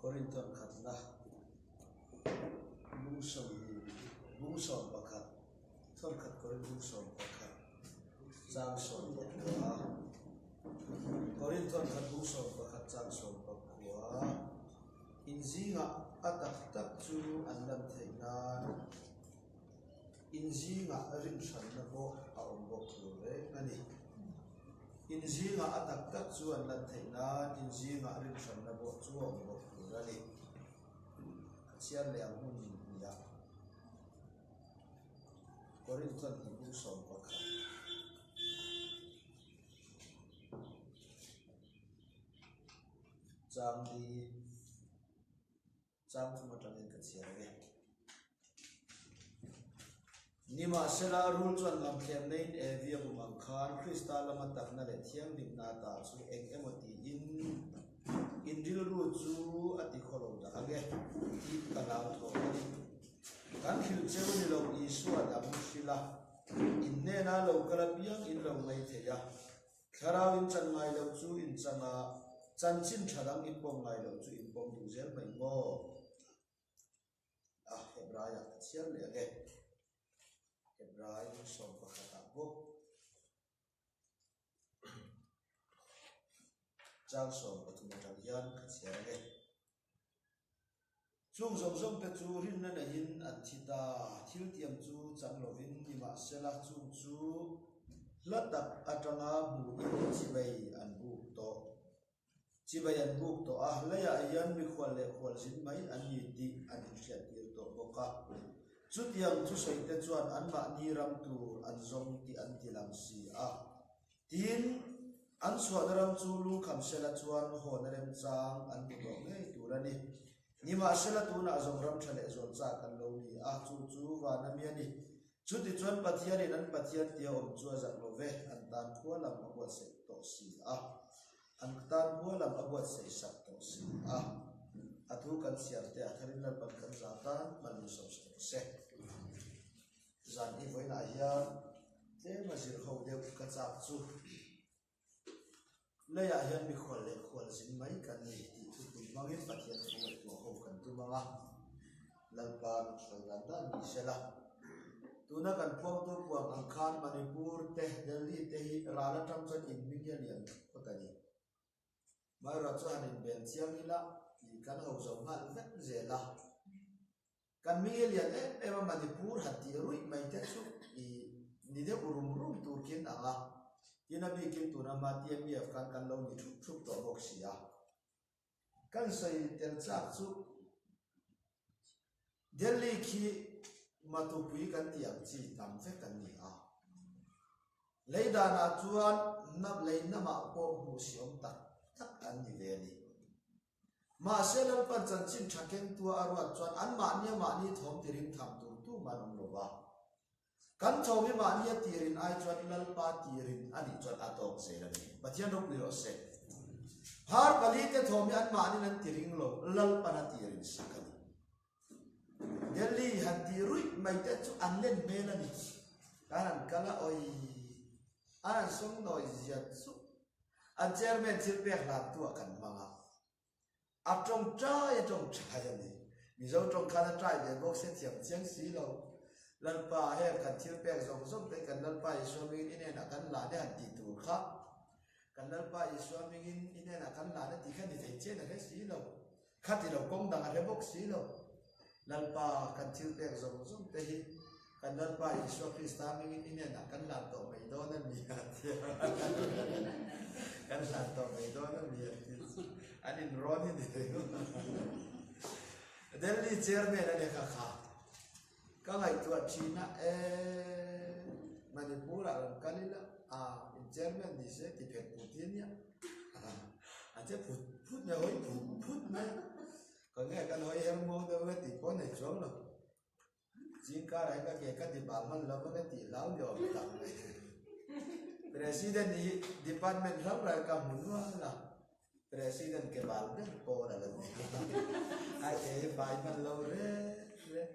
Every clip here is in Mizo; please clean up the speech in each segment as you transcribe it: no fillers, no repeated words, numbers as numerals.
Korinthon khatna bung sawmhnih bung 11 thawnkhat Korin bung 11 chang 19 Korin thawnkhat bung 11 chang 19 In zingah a tak tak chu an lan theih nan In zingah rinhranna pawh a awm bawk tur reng a ni. In zingah a tak tak chu an lan theih nan in zingah rinhranna pawh chu a awm bawk tur a ni. Ka chhiar leh ang hmun hnih ah Korinthon hnih bung 11. Chang li chang thum atangin ka chhiar ang e. Nimahsela, rul chuan ngamthlem neiin Evi a bum ang khan Krista lama takna leh thianghlimna ata chu eng emaw tiin in rilru chu a ti khaw lo dah ang e tih ka lau thawk a ni. Kan hrilh cheu ni lo Isua dang hrilh a, in hnena lo kal apiang in lo ngaih thei a. Thlarau in chan ngai loh chu in chan a, chanchin tha dang in pawm ngai loh chu in pawm duh zel mai maw? A, Hebraiah ka chhiar leh ang e. Hebrai 11 ah bawk. Chang 13 atang hian ka chhiar ang e. Chung zawng zawng te chu rinna neiin an thi ta, thil tiam chu chang lovin nimahsela chung chu hla tak atanga hmuhin chivei an buk tawh. Chivei an buk tawh a, leiah hian mikhual leh khualzin mai an ni tih an inhriattir tawh bawk a. Chutiang thusawi te chuan anmahni ram tur an zawng tih an ti lang si a. Tin, an chhuahna ram chu lungkhamsela chuan hawn a remchang an hmu tawh ngei tur a ni. Nimahsela tunah zawng ram tha leh zual chak an lo ni a, chu chu van a mi a ni. Chutichuan Pathianin an Pathian tia awm chu a zak lo ve, an tan khua lam a buatsaih tawh si a, an tan khua lam a buatsaih sak tawh si a. A thu kan chhiar te a tharin Lalpan kan za tan hman in sawm sak se. Zan i vawiinah hian tlem a zir ho deuh ka chak chu leiah hian mikhual leh khual zin mai kan ni tih thupui hmangin Pathian thu ngaihtuah ho kan tum ang a, Lalpa min hruai dan dan ni sela. Tuna kan puangtu puang ang khan Manipur te Delhi te hi ral atang chuan inhming hi a lian phawt a ni. Maherawh chu han inbel chiang ila tih kan ho zo nghal vek zel a. Kan mi lian em em a Manipur han tih ruih mai te chu i ni deuh rum rum tur khin ang a, tin a bikin tuna hma TMEF khan kan lo ni thup thup tawh bawk si a. Kan sawi tel chak chu Delhi khi Matupui kan tih ang chi tam vek an ni a. Lei danah chuan lei namah pawh hmuh siam tak tak an ni ve a ni. Mahse Lalpan chanchin tha kengtua a ruat chuan anmahnia mahni thawm tiring tham tur tum an awm lo va. Kan thawm hi mahnia tirin ai chuan Lalpa tirin a nih chuan a tawk zel a ni. Pathian ropui rawh se. Phar pali te thawm hi anmahnin an tiring lo, Lalpan a tirin sak a ni. Delhi han ti ruih mai te chu an len hmel a ni. Kan han kal a, awii an han sawmnawi zia chu An chairman thil pek hlan tu ah kan hmang a, a tawngtai a tawngtai a ni. Mizo tawng khan a try ve bawk se thiam chiang si lo. Lalpa heng kan thil pek zawng zawng te kan Lalpa Isua hmingin i hnenah kan lan e han tih tur kha kan Lalpa Isua hmingin i hnenah kan lan e tih kha ni thei chian a hre si lo. Kha ti lo kawng dang a hre bawk si lo. Lalpa kan thil pek zawng zawng te hi kan Lalpa Isua Krista hmingin i hnenah kan hlan tawh mai dawn a ni a ti a. Kan hlan tawh mai dawn a ni a ti. An inrawn hi ni thei lo. Delhi chairman a ni kha kha. Ka ngaihtuah thin a, e Manipur ah rawn kal ila, a in chairman ni se ti phet put hi a nia. A che phut phut mai, hawi phut phut mai a. Ka nge kan hawi her muang deuh nge tih pawh a nei chuang lo. Ching karah hian ka ke ka ti bal hman lo va nge tih hlau ni awm tak mai. President hi department hrang hrang ka hmu nual a. President ke bal ber pawl a la ni. A ke hi fai hman lo reng reng.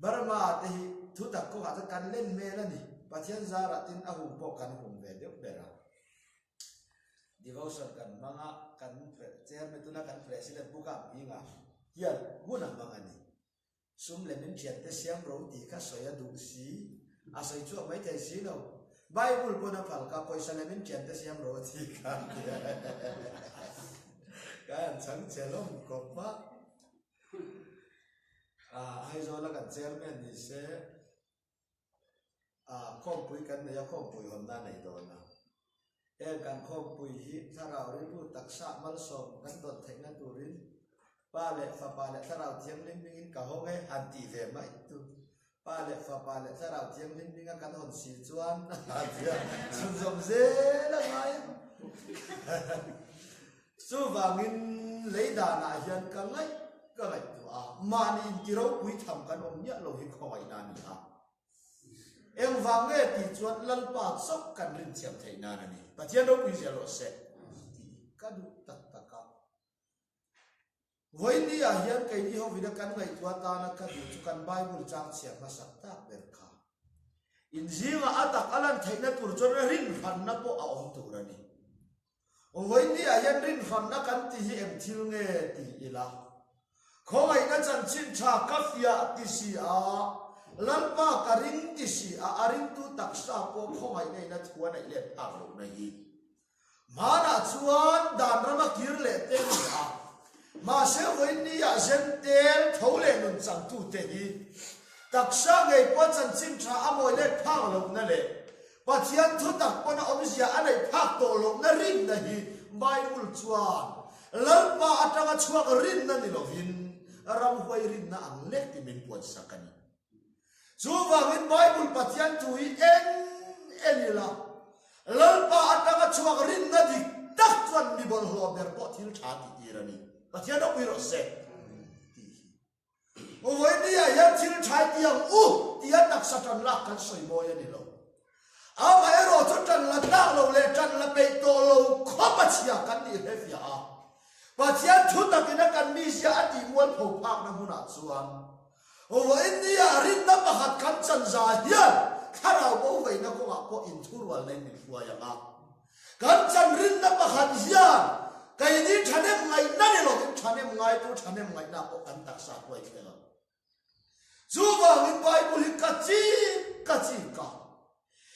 Burma te hi thu tak kawngah chuan kan len hmel a ni. Pathian zarah tin a hum pawh kan hum ve deuh ber a. Devotion kan hmang a, kan. Kan Chairman tuna kan President Pu Kap Hminga hian hun a hmang a ni. Sum leh min thiante siam ro tih kha sawi a duh si, a sawi chhuak mai thei si lo. Bible pawn a phal kha pawisa leh min thiante siam ro a tih kha a ti a. Ka han chhang che lawm khawp a. Aizawla kan Chairman ni se. Ah, khawmpui kan nei a, khawmpui hawnna a nei dawn a. Heng kan khawmpui hi thlarau rilru taksa malsawm kan dawn theihna turin Pa leh Fapa leh Thlarau Thianghlim hmingin ka hawng e han tih ve mai tu. Pa leh Fapa leh Thlarau Thianghlim hminga kan hawn si chuan a tia chhunzawm zel a ngai a. Chuvangin lei danah hian ka ngaih ka ngaihtuah a, mahni inti ropui tham kan awm miah lo hi khawngaihna a ni a. Engvang nge tih chuan Lalpa chauh kan rinchhiam theih nan a ni. Pathian ropui zel rawh se tih ka duh tak tak a. Vawiin ah hian keini hovina kan ngaihtuah atana ka duh chu kan Bible chang chhiar hmasak tak ber kha. Inzingah a tak a lan theihna tur chuan rinhranna pawh a awm tur a ni. Vawiin ah hian rinhranna kan ti hi eng thil nge ti ila? Khawngaihna chanchin tha ka fiah ti si a, Lalpa ka ring ti si a, a ringtu taksa pawh khawngaihna in a thu a neih let phak lohna hi. Hmanah chuan dan rama kir leh te ni a, mahse vawiin ah zentel tho leh nun changtute hi taksa ngei pawh chanchin tha a mawi let phak lohna leh Pathian thu tak pawn a awmzia a neih phak tawh lohna rinna hi Bible chuan Lalpa atanga chhuak rinna ni lovin ramhuai rinna ang lek ti min puansak a ni. Chuvangin Bible Pathian thu hi eng en ila Lalpa atanga chhuak rinna dik tak chuan mi bawlhhlawh ber pawh thil tha tih tir a ni. Pathian ropui rawh se tih hi. Vawinia hian thil thai ti ang u tia taksa tan lak kan sawi mawi a ni lo. Amaherawh chu tan la tlak lo leh tan la peih tawh lo khawp a chhia kan nih hle fiah a. Pathian thu takin a kan mizia a tih mualpho phakna hmunah chuan Vawinia rinna pakhat kan chanza hian thlarau bo veina kawngah pawh inthurual nei min hruai ang a. Kan chanrinna pakhat hian keini thahnem ngaihna ni lovin thahnem ngaitu thahnem ngaihna pawh kan taksa huai thleng ang. Chuvangin Bible hi ka chik ka chik a.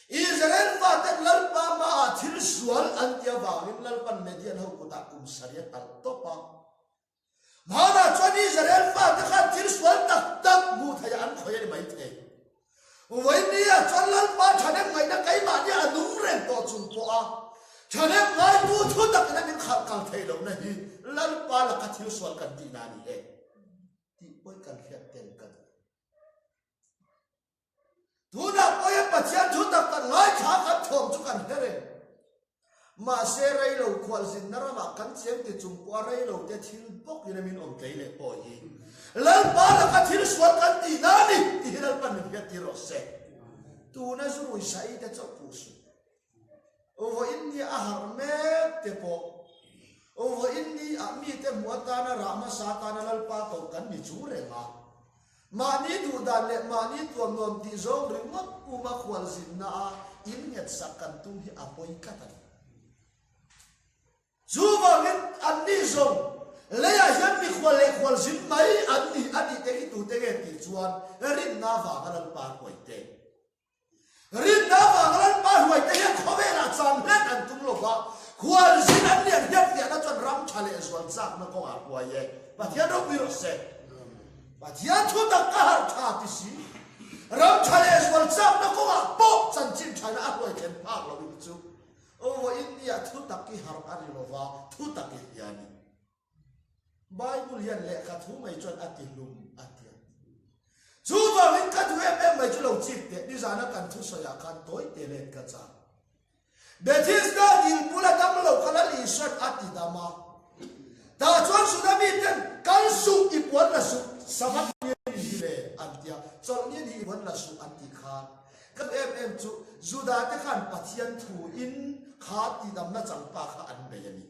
Israel faten Lalpa hmaah thil sual an ti avangin Lalpan Median ho kutah kum sarih a talh tawp a. Hmanah chuan Israel fate khan thil sual tak tak hmuh theih an khawih a ni maithei. Vawinia chuan Lalpa thahnem ngaihna keimahni a nung reng tawh chung pawha thahnem ngaitu thu takin a min khalh kal theih lohna hi Lalpa laka thil sual kan tihna a ni e tih pawi kan hriat tel ka duh. Tunah pawhin Pathian thu tak kan ngaithla kan thawm chu kan hre reng. Mahse reilo khualzinna ramah kan cheng ti chung pawha reilo te thil bawkin a min awm tlei leh pawh hi Lalpa laka thil sual kan tih na a ni tih hi Lalpan min hriat tir rawh se. Tuna zurui saih te chauh puh suh. Vawiin ni a harh mek te pawh vawiin ni ah mite hmuh atana rah hmasa atana Lalpa koh kan ni chung reng a. Mahni duh dan leh mahni tuam nuam tih zawng ringawt uma khualzinna a innghet sak kan tum hi a pawi tlat a ni. Chuvangin anni zawng leiah hian mikhual leh khualzin mai an ni a tih te hi tute nge tih chuan rinna vanga Lalpa hruaite. Rinna avanga Lalpa hruaite hian khawvelah chan hlen an tum lo va, khualzin an lian hian fiahna chuan ram tha leh zual chakna kawngah hruai e. Pathian ropui rawh se. Pathian thu tak ka harh tha ti si. Ram tha leh zual chakna kawngah pawh chanchin thaina a hruai then phak lo in chu. Aw India thu tak i harh a ri lo va, thu tak i hria a ni. Bible hian lehkha thu mai chuan a ti hlum a ti a. Chuvangin ka duh em em mai chu lo chik teh, nizana kan thusawiah khan tawi te let ka chak. Bethesda dil bula dam lo kha Lal Isuan a ti dam a. Tah chuan Juda miten kal suh i puan la suh, Sabbath ni a ni hi le an ti a, chawlhni a ni i puan la suh an ti khan. Ka duh em em chu Juda te khan Pathian thu in kha tidamna changpa kha an bei a ni.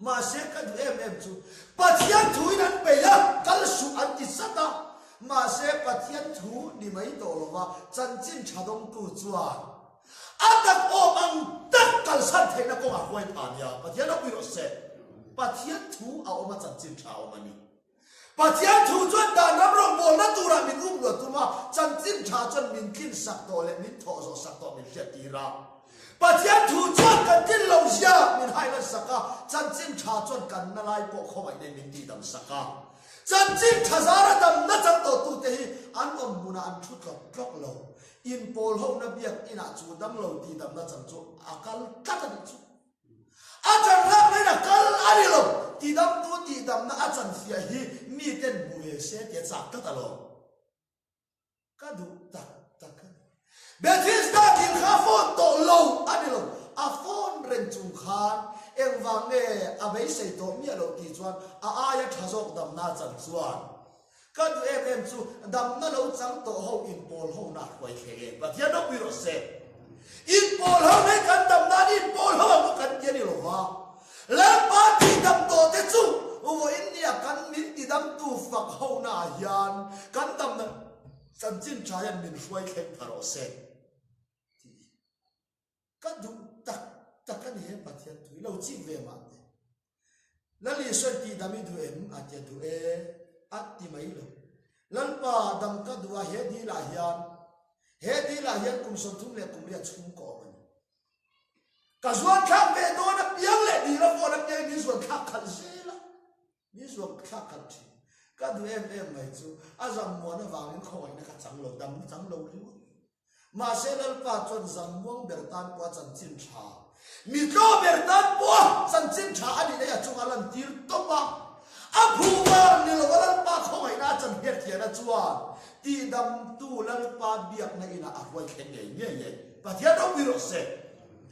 Mahse ka duh em em chu Pathian thu in an bei a, kal suh an ti zat a. Mahse Pathian thu ni mai tawh lova chanchin tha dawngtu chuan a tak awm ang tak. tak kalsan theihna kawngah huai pha nia. Pathian ropui rawh se. Pathian thu a awm a chanchin tha a awm a ni. Pathian thu chuan dan ram rawngbawlna turah min um luat tum a, chanchin tha chuan min tlin sak tawh leh min thawh zawh sak tawh min hriat tir a. Pathian thu chuan kan tlin loh zia min hailan sak a, chanchin tha chuan kan na lai pawh khawngaih nen min tihdam sak a. Chanchin tha zara damna chang tawhtute hi an awm hmunah an thu tlawk tlawk lo. Inpawl hona biak inah chu damlo tihdamna chang chu a kal tlat a nih chu. A chan lak laiin a kal a ni lo. Tidamtu tihdamna a chan fiah hi miten hmu ve se tia chak tlat alawm. Ka duh tak tak a ni. Bethesda dil kha a phone tawh lo a ni lo. A phone reng chung khan engvang nge a beisei tawh miah loh tih chuan a aia tha zawk damna a chan chuan ka duh em em chu damna lo chang tawh ho inpawl ho na hruai thleng e. Pathian ropui rawh se. Inpawl ho nei kan dam nan inpawl ho ang u kan ti a ni lo va. Lalpa tihdam tawh te chu vawiin nia kan min tidamtu fak ho naah hian kan damna chanchin tha hian min hruai thleng pha rawh se tih ka duh tak tak a ni he Pathian thu hi lo chik ve mah teh. Lal Isuan tihdam i duh em? A ti a duh e a ti mai lo. Lalpa dam ka duh a he dilah hian he dilah hian kum 38 chhung ka awm a ni. Ka zuan thlak ve dawn a piang leh dil a phone a piang min zuan thlak khalh zel a, min zuan thlak khalh thin. Ka duh em em mai chu a zam muan avangin khawngaihna ka chang lo, dam chang lo ringawt. Mahse Lalpa chuan zam muang ber tan pawh a chanchin tha, mi tlaw ber tan pawh a chanchin tha a nih leh a chunga lantir tawp a, a phu var ni lova Lalpa khawngaihna a chan hriat thiana chuan tihdamtu Lalpa biakna inah a hruai thleng ngei ngei e. Pathian ropui rawh se.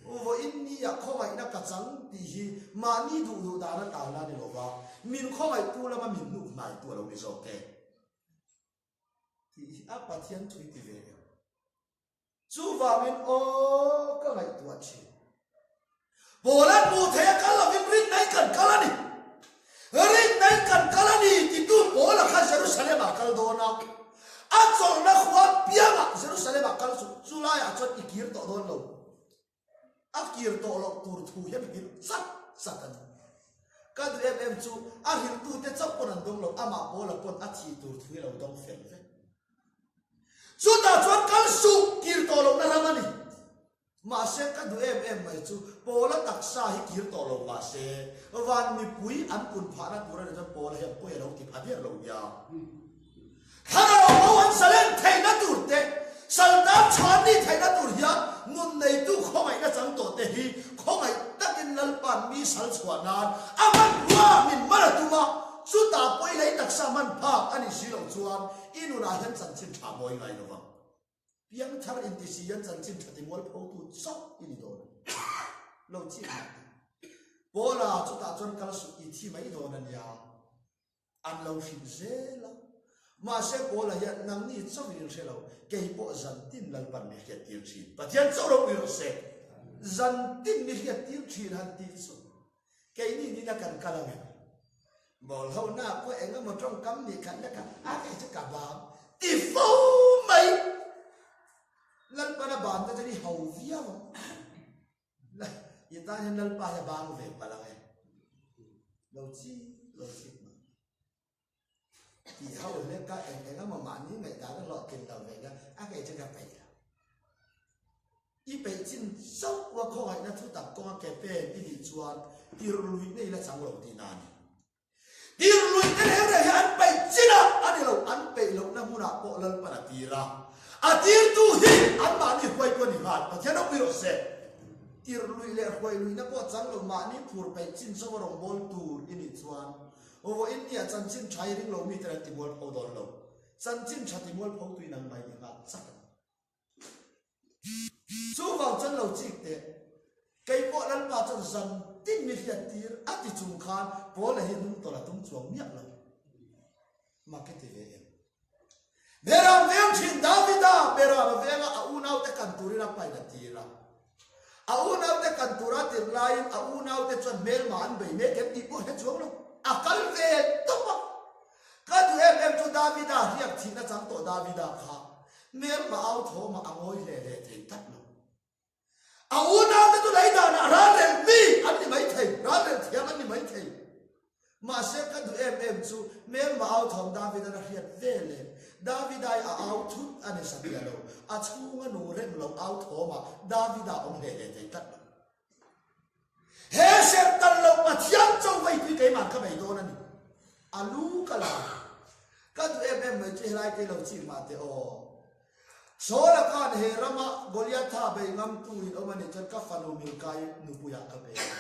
Vawiin nia khawngaihna ka chang tih hi mahni duh duh dan a talna a ni lo va, min khawngaihtu lama min hnuk hnaitu a lo ni zawk e tih hi a Pathian thui ti ve em. Chuvangin aw ka ngaihtuah thin. Paul-a'n hmuh theih a kal lovin rinna-in kan kal a ni. Rinna-in kan kal a ni titu Paul-a kha Jerusalem-ah a kal dawn a. A chawlhna khua piangah Jerusalem-ah kal suh, chu laiah chuan i kir tawh dawn lo. A kir tawh loh tur thu hian hrilh chat chat a ni. Ka duh em em chu a hrilhtute chauh pawn an dawng lo, amah Paul-a pawn a thih tur thu hi a lo dawng fel vek. Chutah chuan kal suh, kir tawh lohna ram a ni. Mahse ka duh em em mai chu Paula taksa hi kir tawh lo mahse van mipui an pun phahna tur a ni chuan Paula hian pawi a lo ti pha der lo nia. Thlarau ho an zalen theihna tur te, saltan chhan ni theihna tur hian nun neitu khawngaihna chang tawh te hi khawngaih takin Lalpa'n mi sal chhuah nan a hmanrua min man a tum a, chutah pawi lei taksa hman phak a nih si loh chuan i nunah hian chanchin tha mawi ngai lo vang. Piangthar inti si hian chanchin tha ti mual photu chauh i ni dawn a ni. Lo chik mah teh. Paula chutah chuan kal suh i thi mai dawn a nia. An lo hrilh zel a. Mahse Paula hian nangni chauhin in hre lo, kei pawh zantin Lalpan mi hriat tir thin. Pathian chauh ropui rawh se. Zantin mi hriat tir thin han tih chu keini nina kan kal ang em? Mawl ho na pawh eng emaw tawngkam nih khat lek a, a kei chu ka bang ti fo mai. Lalpana ban te chuan i ho viau ang. I tan hian Lalpa hi a bang ve palh ang e. Lo chi, lo chi mai. Ti ho lek a eng eng emaw mahni ngaihdan a hlawhtlin lo ve na, a kei chu ka peih lo. I peih chin chauh a khawngaihna thu tak kawnga ke pen i nih chuan tirhluihna i la chang lo tihna a ni. Tirhluihna reng reng hi an peih chin a, a ni lo, an peih lohna hmunah pawh Lalpan a tir a. A tirtu hi anmahni hruaitu a ni nghal, Pathian ropui rawh se. Tirhluih leh hruailuihna pawh chang lo mahni phur peih chin chauh a rawngbâwl tur i nih chuan vawiin nia chanchin tha i ring lo mite an timualpho dawn lo. Chanchin tha timualpho tuin an mai ni nghal chak a ni. Chuvang chuan lo chik teh, kei pawh Lalpa chuan zan tin mi hriat tir a ti chung khan Paula hi hnung tawlh a tum chuang miah lo. Mak i ti ve em? Beram veng thin Davida Beram a venga a unaute kan turin a pain a tir a. A unaute kan tura tirh laiin a unaute chuan hmelma an bei mek em tih pawh hre chuang lo. A kal ve tawp a. Ka duh em em chu Davida hriak thihna chang tawh Davida kha hmelma au thawmah a ngawi hle hle thei tlat lo. A unaute chu lei danah ralrel mi an ni mai thei, ralrel thiam an ni mai thei. Mahse ka duh em em chu hmelma au thawm Davida'n a hriat ve le. Davidai a au thut a ni satliah lo, a chhunga nung reng lo au thawmah Davida a awm hle hle thei tlat lo. He serh tal lo Pathian cho vei tui keimah ka bei dawn a ni. A lu ka la. Ka duh em em mai chu helai te lo chik mah teh aw. Saula khan he rama Goliatha bei ngamtu in awm a nih chuan ka fanu Milkai nupuiah ka pe ang.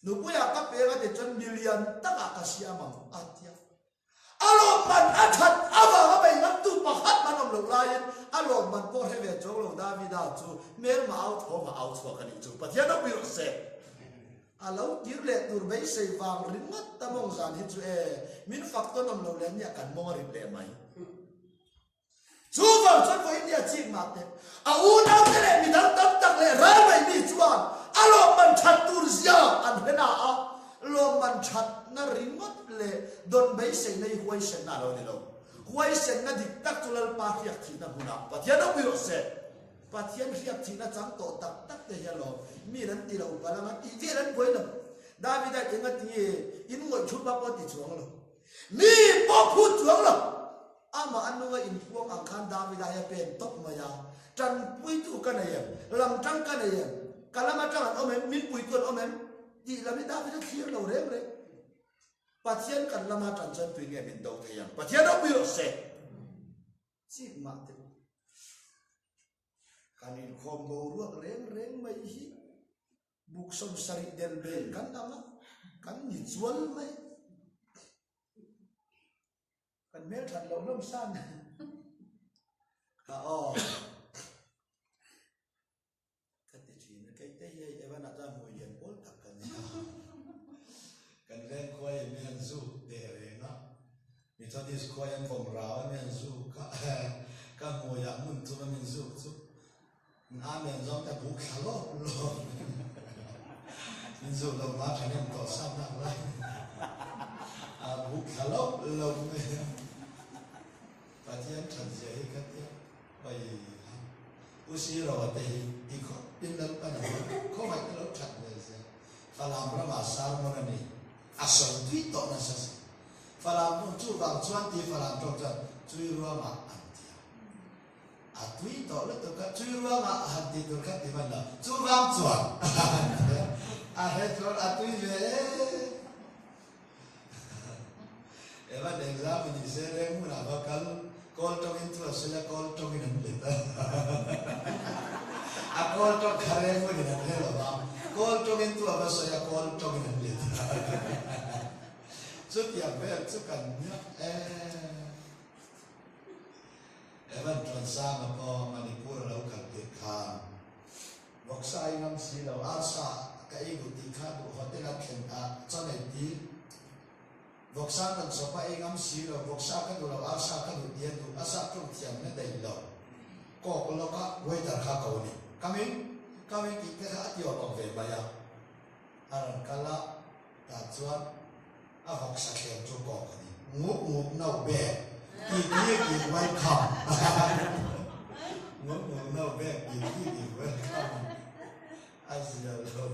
Nupuiah ka peng a ti chuan milian takah ka siam ang a tia. A lawmman a that avanga bei ngamtu pakhat man awm loh laiin a lawmman pawh hre ve chuang lo Davida chu hmelma au thawmah au chhuak a nih chu. Pathian ropui rawh se. A lo tir leh tur beisei vang ringawt ta mawng zan hi chu e, min fak tawn awm lo leh nia kan mawng a rit leh mai. Chu vang chuan vawiin nia chik mah teh. A unaute leh midang tam tak leh ral mai mi chuan a lawmman that tur zia an hre na a, lawmman thatna ringawt leh dawn beiseina hi huaisenna a lo ni lo. Huaisenna dik tak chu Lalpa hriak thihna hmunah Pathian ropui rawh se. Pathian hriak thihna chang tawh tak tak te hi alawm. Mi an ti lo palh ang a tih vel an buai lo. Davida eng a ti nge in ngawih thut bak pawh a ti chuang lo. Mi pawh phut chuang lo. Amah a nunga inpuang ang khan Davida hi a pen tawp mai a, Tanpuitu ka nei em? Lamtang ka nei em? Ka lam atang an awm em? Min puitu an awm em? Tih lam hi Davida thlir lo reng reng. Pathian kan lama tan chuan tui nge min do thei ang? Pathian ropui rawh se! Chik mah teh u. Kan inkhawm boruak reng reng mai hi buk 70 del bel kan ang a, kan ni chual mai. Kan hmel that loh hlawm san kha aw. Ka ti thin a, kei te hi hei Evan ah chuan hmui lian pawl tak ka ni a. Kan veng khua hian mi han zuk teh reng a, Methodist khua hian vawm rau a mi han zuk a, ka hmui ah hmun thum a min zuk chu Amen zawng te buk thla lawp lawp. Min zuk lo ma thahnem tawh sa nak lai. A buk thla lawp lawp mai a. Pathian that zia hi ka tia pai ha. U si ro te hi ti khawp in Lalpan a hmang khawngaih te lo that ve zia. Falam ramah sermon a ni. A sawi tui tawh nasa si. Falam chuvang chuan ti Falam tawng chuan chui ruangah an tia. A tui tawh lutuk a, chui ruangah a han tih tur kha ti hman lo. Chuvang chuan a han ti a, a hre chuan a tui ve e. Evan exam in i se reng hmunah va kal, kawl tawngin chu a sawi a, kawl tawngin an let a. A kawl tawng kha reng hmunin an hre lo va, kawl tawngin chu a va sawi a, kawl tawngin an let a. Chutiang vel chu kan nia e. Evan Tuansanga pawh Manipur a lo kal tirh khan vawksa i ngam si lo, arsa ka ei duh tih kha duh hotel a thlen a chaw nei tir. Vawksa kan chawp a ei ngam si lo, vawksa ka duh lo, arsa ka duh tih a duh, a sap tluk thiam na daih lo. Kawk lawk a waiter kha ko ni. Come in, come in tih te kha a ti awm ang ve mai a. A rawn kal a, tah chuan a vawksa thleng chu kawk a ni. Nguk nguk no bek ti ti ti welcome. Nguk nguk no bek ti ti ti welcome. A zia lo.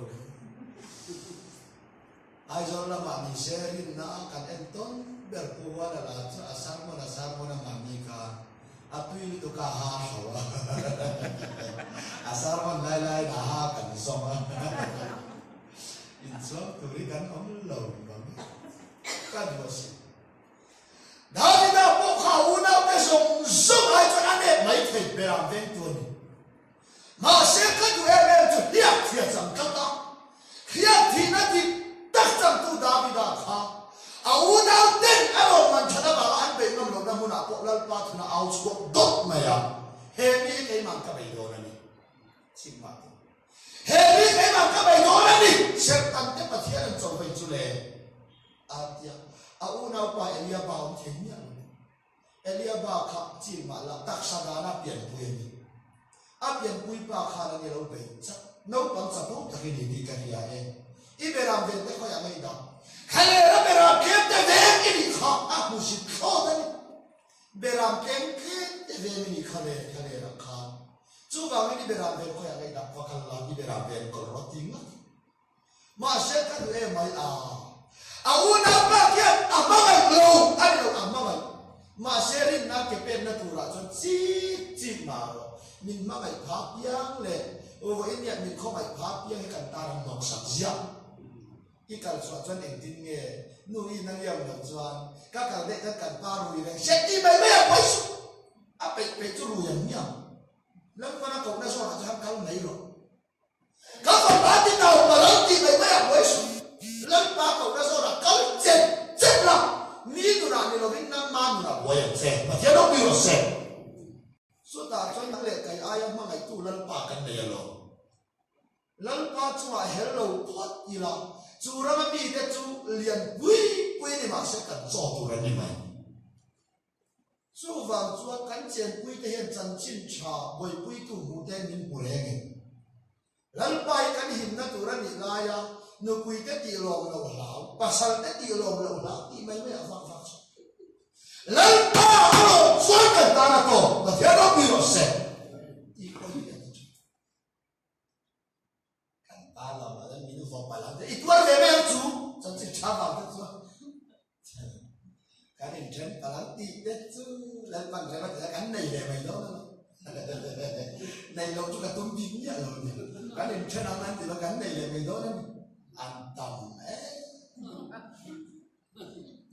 Aizawl lamah ni se rinna a kan en tawn ber Pu Huala la chu a sermon a sermon a mahni kha a tui lutuk a ha hlo a. A sermon lai laiin a ha kan zawm a. Inchuang tur hi kan awm lo mang e. Ka duh a si. Davida pawh kha a unaute zawng zawng ai chuan a nep mai thei ber ang vengtu a ni. Mahse ka duh em em chu hriat thia chang tlat a, hriat thihna dik tak changtu Davida kha a unauten a rawn man that avanga an beih ngam lohna hmunah pawh Lalpa thuna au chhuak dawt mai a, He mi hi keimah ka bei dawn a ni. Chhimah te. He mi keimah ka bei dawn a ni! Serhtan te Pathian an cho vei chu le? A ti a. A unaupa Eliaba awm thei miah lo. Eliaba kha chimah lah taksa dana pianpui a ni. A pianpui pa khan a ni lo bei chak. Naupang chapo tak i ni tih ka hria e. I beram ven te khawiah ngei dah. Thlalera beram tlem te veng i nih kha a hmusit thlawt a ni. Beram tlem tlem te veng i nih kha le thlalera khan. Chuvangin i berah ven khawiah ngaihdah va kal la, i berah ven kawlh rawh ti ngat. Mahse ka duh em mai a. A unaupa khian a hmangaih lo a ni lo, a hmangaih. Mahse rinna ke penna turah chuan chik chik mah rawh. Min hmangaih pha piang leh vawiin hian min khawngaih pha piang hi kan tan an hnawksak ziah. I kal chhuah chuan engtin nge nu i na liam loh chuan ka kal daih khan kan pa rui reng hriat ti mai mai a pawi suh. A peih peih chu rui ang hmiang. Lalpana kohna zawnah chuan kal mai rawh. Ka fapa ti tau pa lo ti mai mai a pawi suh. Lalpa kohna zawnah kal chet chet la, mi nunah ni lovin nangma nunah buai ang che. Pathian ropui rawh se. Chutah chuan nang leh kai aia hmangaihtu Lalpa kan nei alawm. Lalpa chungah hel lo phawt ila, chu rama mite chu lian pui pui ni mah se kan chaw tur an ni mai. Chuvang chuan kan chenpuite hian chanchin tha buaipuitu hmuhte min hmu reng em? Lalpa hi kan himna tur a nih laia nupuite tih lawm loh hlau, pasalte tih lawm loh hlau tih mai mai a vak vak chu. Lalpa a lawm chuan kan tan a tawp, Pathian ropui rawh se tih pawh hi a ti thin. Kan pa lo a la min vawp a lang i tuar ve mai ang chu chanchin tha vang te chuan kan in then ka lang tih te chu Lalpan rem a ti a kan nei ve mai dawn a nei lo chu ka tum bik miah lo ni kan in then ang an ti lo kan nei leh mai dawn a ni an tam em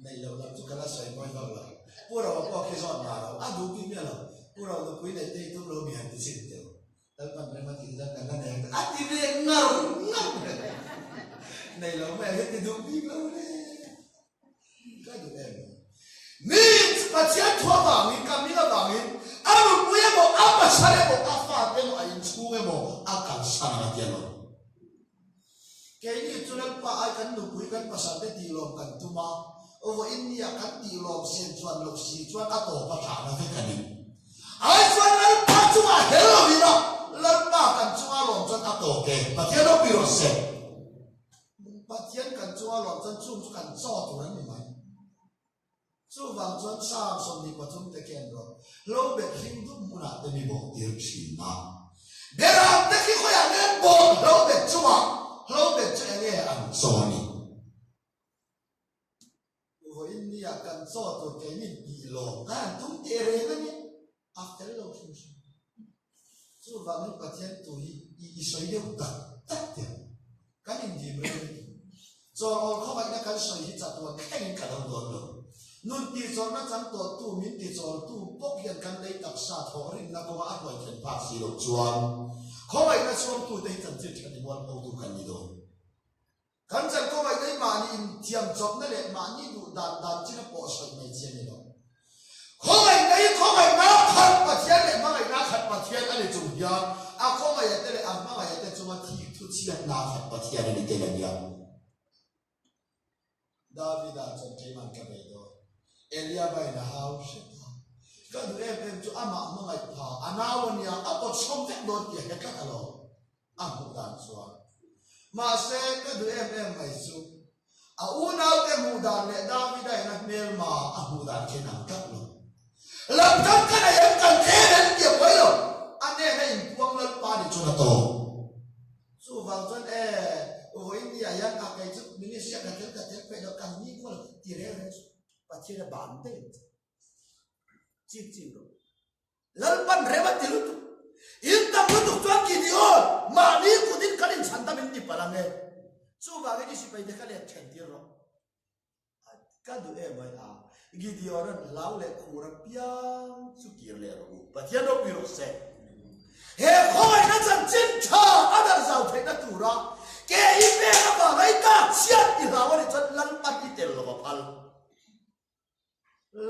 Nei lo lam chu ka la sawi mawi vak lo. Pu Roa pawh khi zawt mah lo, a duh bik miah lo. Pu Ro nupui neih te hi tum lo mi han ti chhin teh u. Lalpan rem a tih chuan kan la nei ang a ti ve ngar ngar mai. Nei lo mai hi ti duh bik lo le. Ka duh em mai. Mi Pathian thu avangin, ka min avangin a nupui emaw, a pasal emaw, a fate emaw, a inchhung emaw a kalsan ang a ti alawm. Keini chu Lalpa ai kan nupui kan pasal te tihlawm kan tum a, vawiin nia kan tihlawm sen chuan loh si chuan a tawp a ṭahna vek a ni. Ai chuan Lalpa chungah hel lo ila, Lalpa kan chunga lawm chuan a tawp e, Pathian ropui rawh se. Pathian kan chunga lawm chuan chung chu kan chaw tur an ni mai. Chuvang chuan Psalm 23 te khian rawh, Hlo bet hling dup hmunah te mi bawh tir thin a. Beram te khi khawiah nge an bawh hlo bet chungah? Hlo bet chu enge an chaw a ni? Vawiin nia kan chaw tur keini tih lawm kha an tum teh reng a ni. A fel lo hrim hrim. Chuvangin Pathian tu hi i i sawi deuh tak tak teh. Kan indim reng a ni. Chawl awl khawngaihna kan sawi hi chatuan thlengin ka lo dawn lo. Nun tihchawlhna chang tawhtu, min tichawltu bawk hian kan lei taksa thawhrimna kawnga a hnuai thlen phak si loh chuan khawngaihna chhuangtute hi chanchin tha ni mual photu kan ni dawn. Kan chan khawngaihna hi mahni inthiam chawpna leh mahni duh dan dan china pawh sawi mai chi a ni lo. Khawngaihna hi khawngaihna khat Pathian leh hmangaihna khat Pathian a ni chung hian a khawngaihna te leh a hmangaihna te chunga thik thu chhiatna khat Pathian a ni tel a nia. Davida chuan keiman ka bei dawn. Eliaba in a hau hret a. Ka duh em em chu amah hmangaih pha a nau a nia, a pawt sawm vek dawn tih a hre tlat alawm. A hmuh dan chuan. Mahse ka duh em em mai chu A unaute hmuh dan leh Davida in a hmelma a hmuh dan khi an ang tlat lo. Lam khat ka nei em kan tlem em tih a buai lo. A hnena inpuang Lalpa nih chuan a tawp. Chuvang chuan e, vawiin ni ah hian a kei chu ministry ah ka tel ka tel peih lo, kan ni kual ti reng reng chu Pathian a ban daih ang che. Chik chik rawh. Lalpan rem a ti lutuk. In tam lutuk chuan Gideon, mahni kutin kan inchhan dam in ti palh ang e. Chuvangin i sipai te kha let then tir rawh. Ka duh em mai a. Gideon an hlau leh khur a piang chu kir leh rawh u. Pathian ropui rawh se. He khawngaihna chanchin tha a darh zau theihna tura ke i pek avanga i tlak chhiat i hlau a nih chuan Lalpan i tel lo a phal.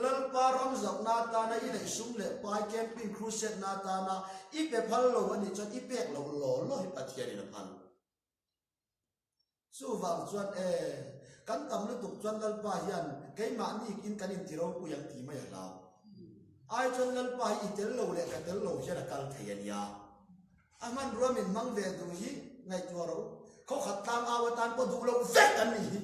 Lalpa ram zauhna atana i neih sum leh pai camping crusade na atana i pe phal lo a nih chuan i pek loh law law hi Pathianin a phal. Chuvang chuan e, kan tam lutuk chuan Lalpa hian keimahni in kan inti ropui ang tih mai a hlau. Ai chuan Lalpa hi i tel lo leh ka tel lo hian a kal thei a nia. A hmanrua min hmang ve duh hi ngaihtuah rawh u. Khawkhat tlangau atan pawh duh loh vek an nih hi.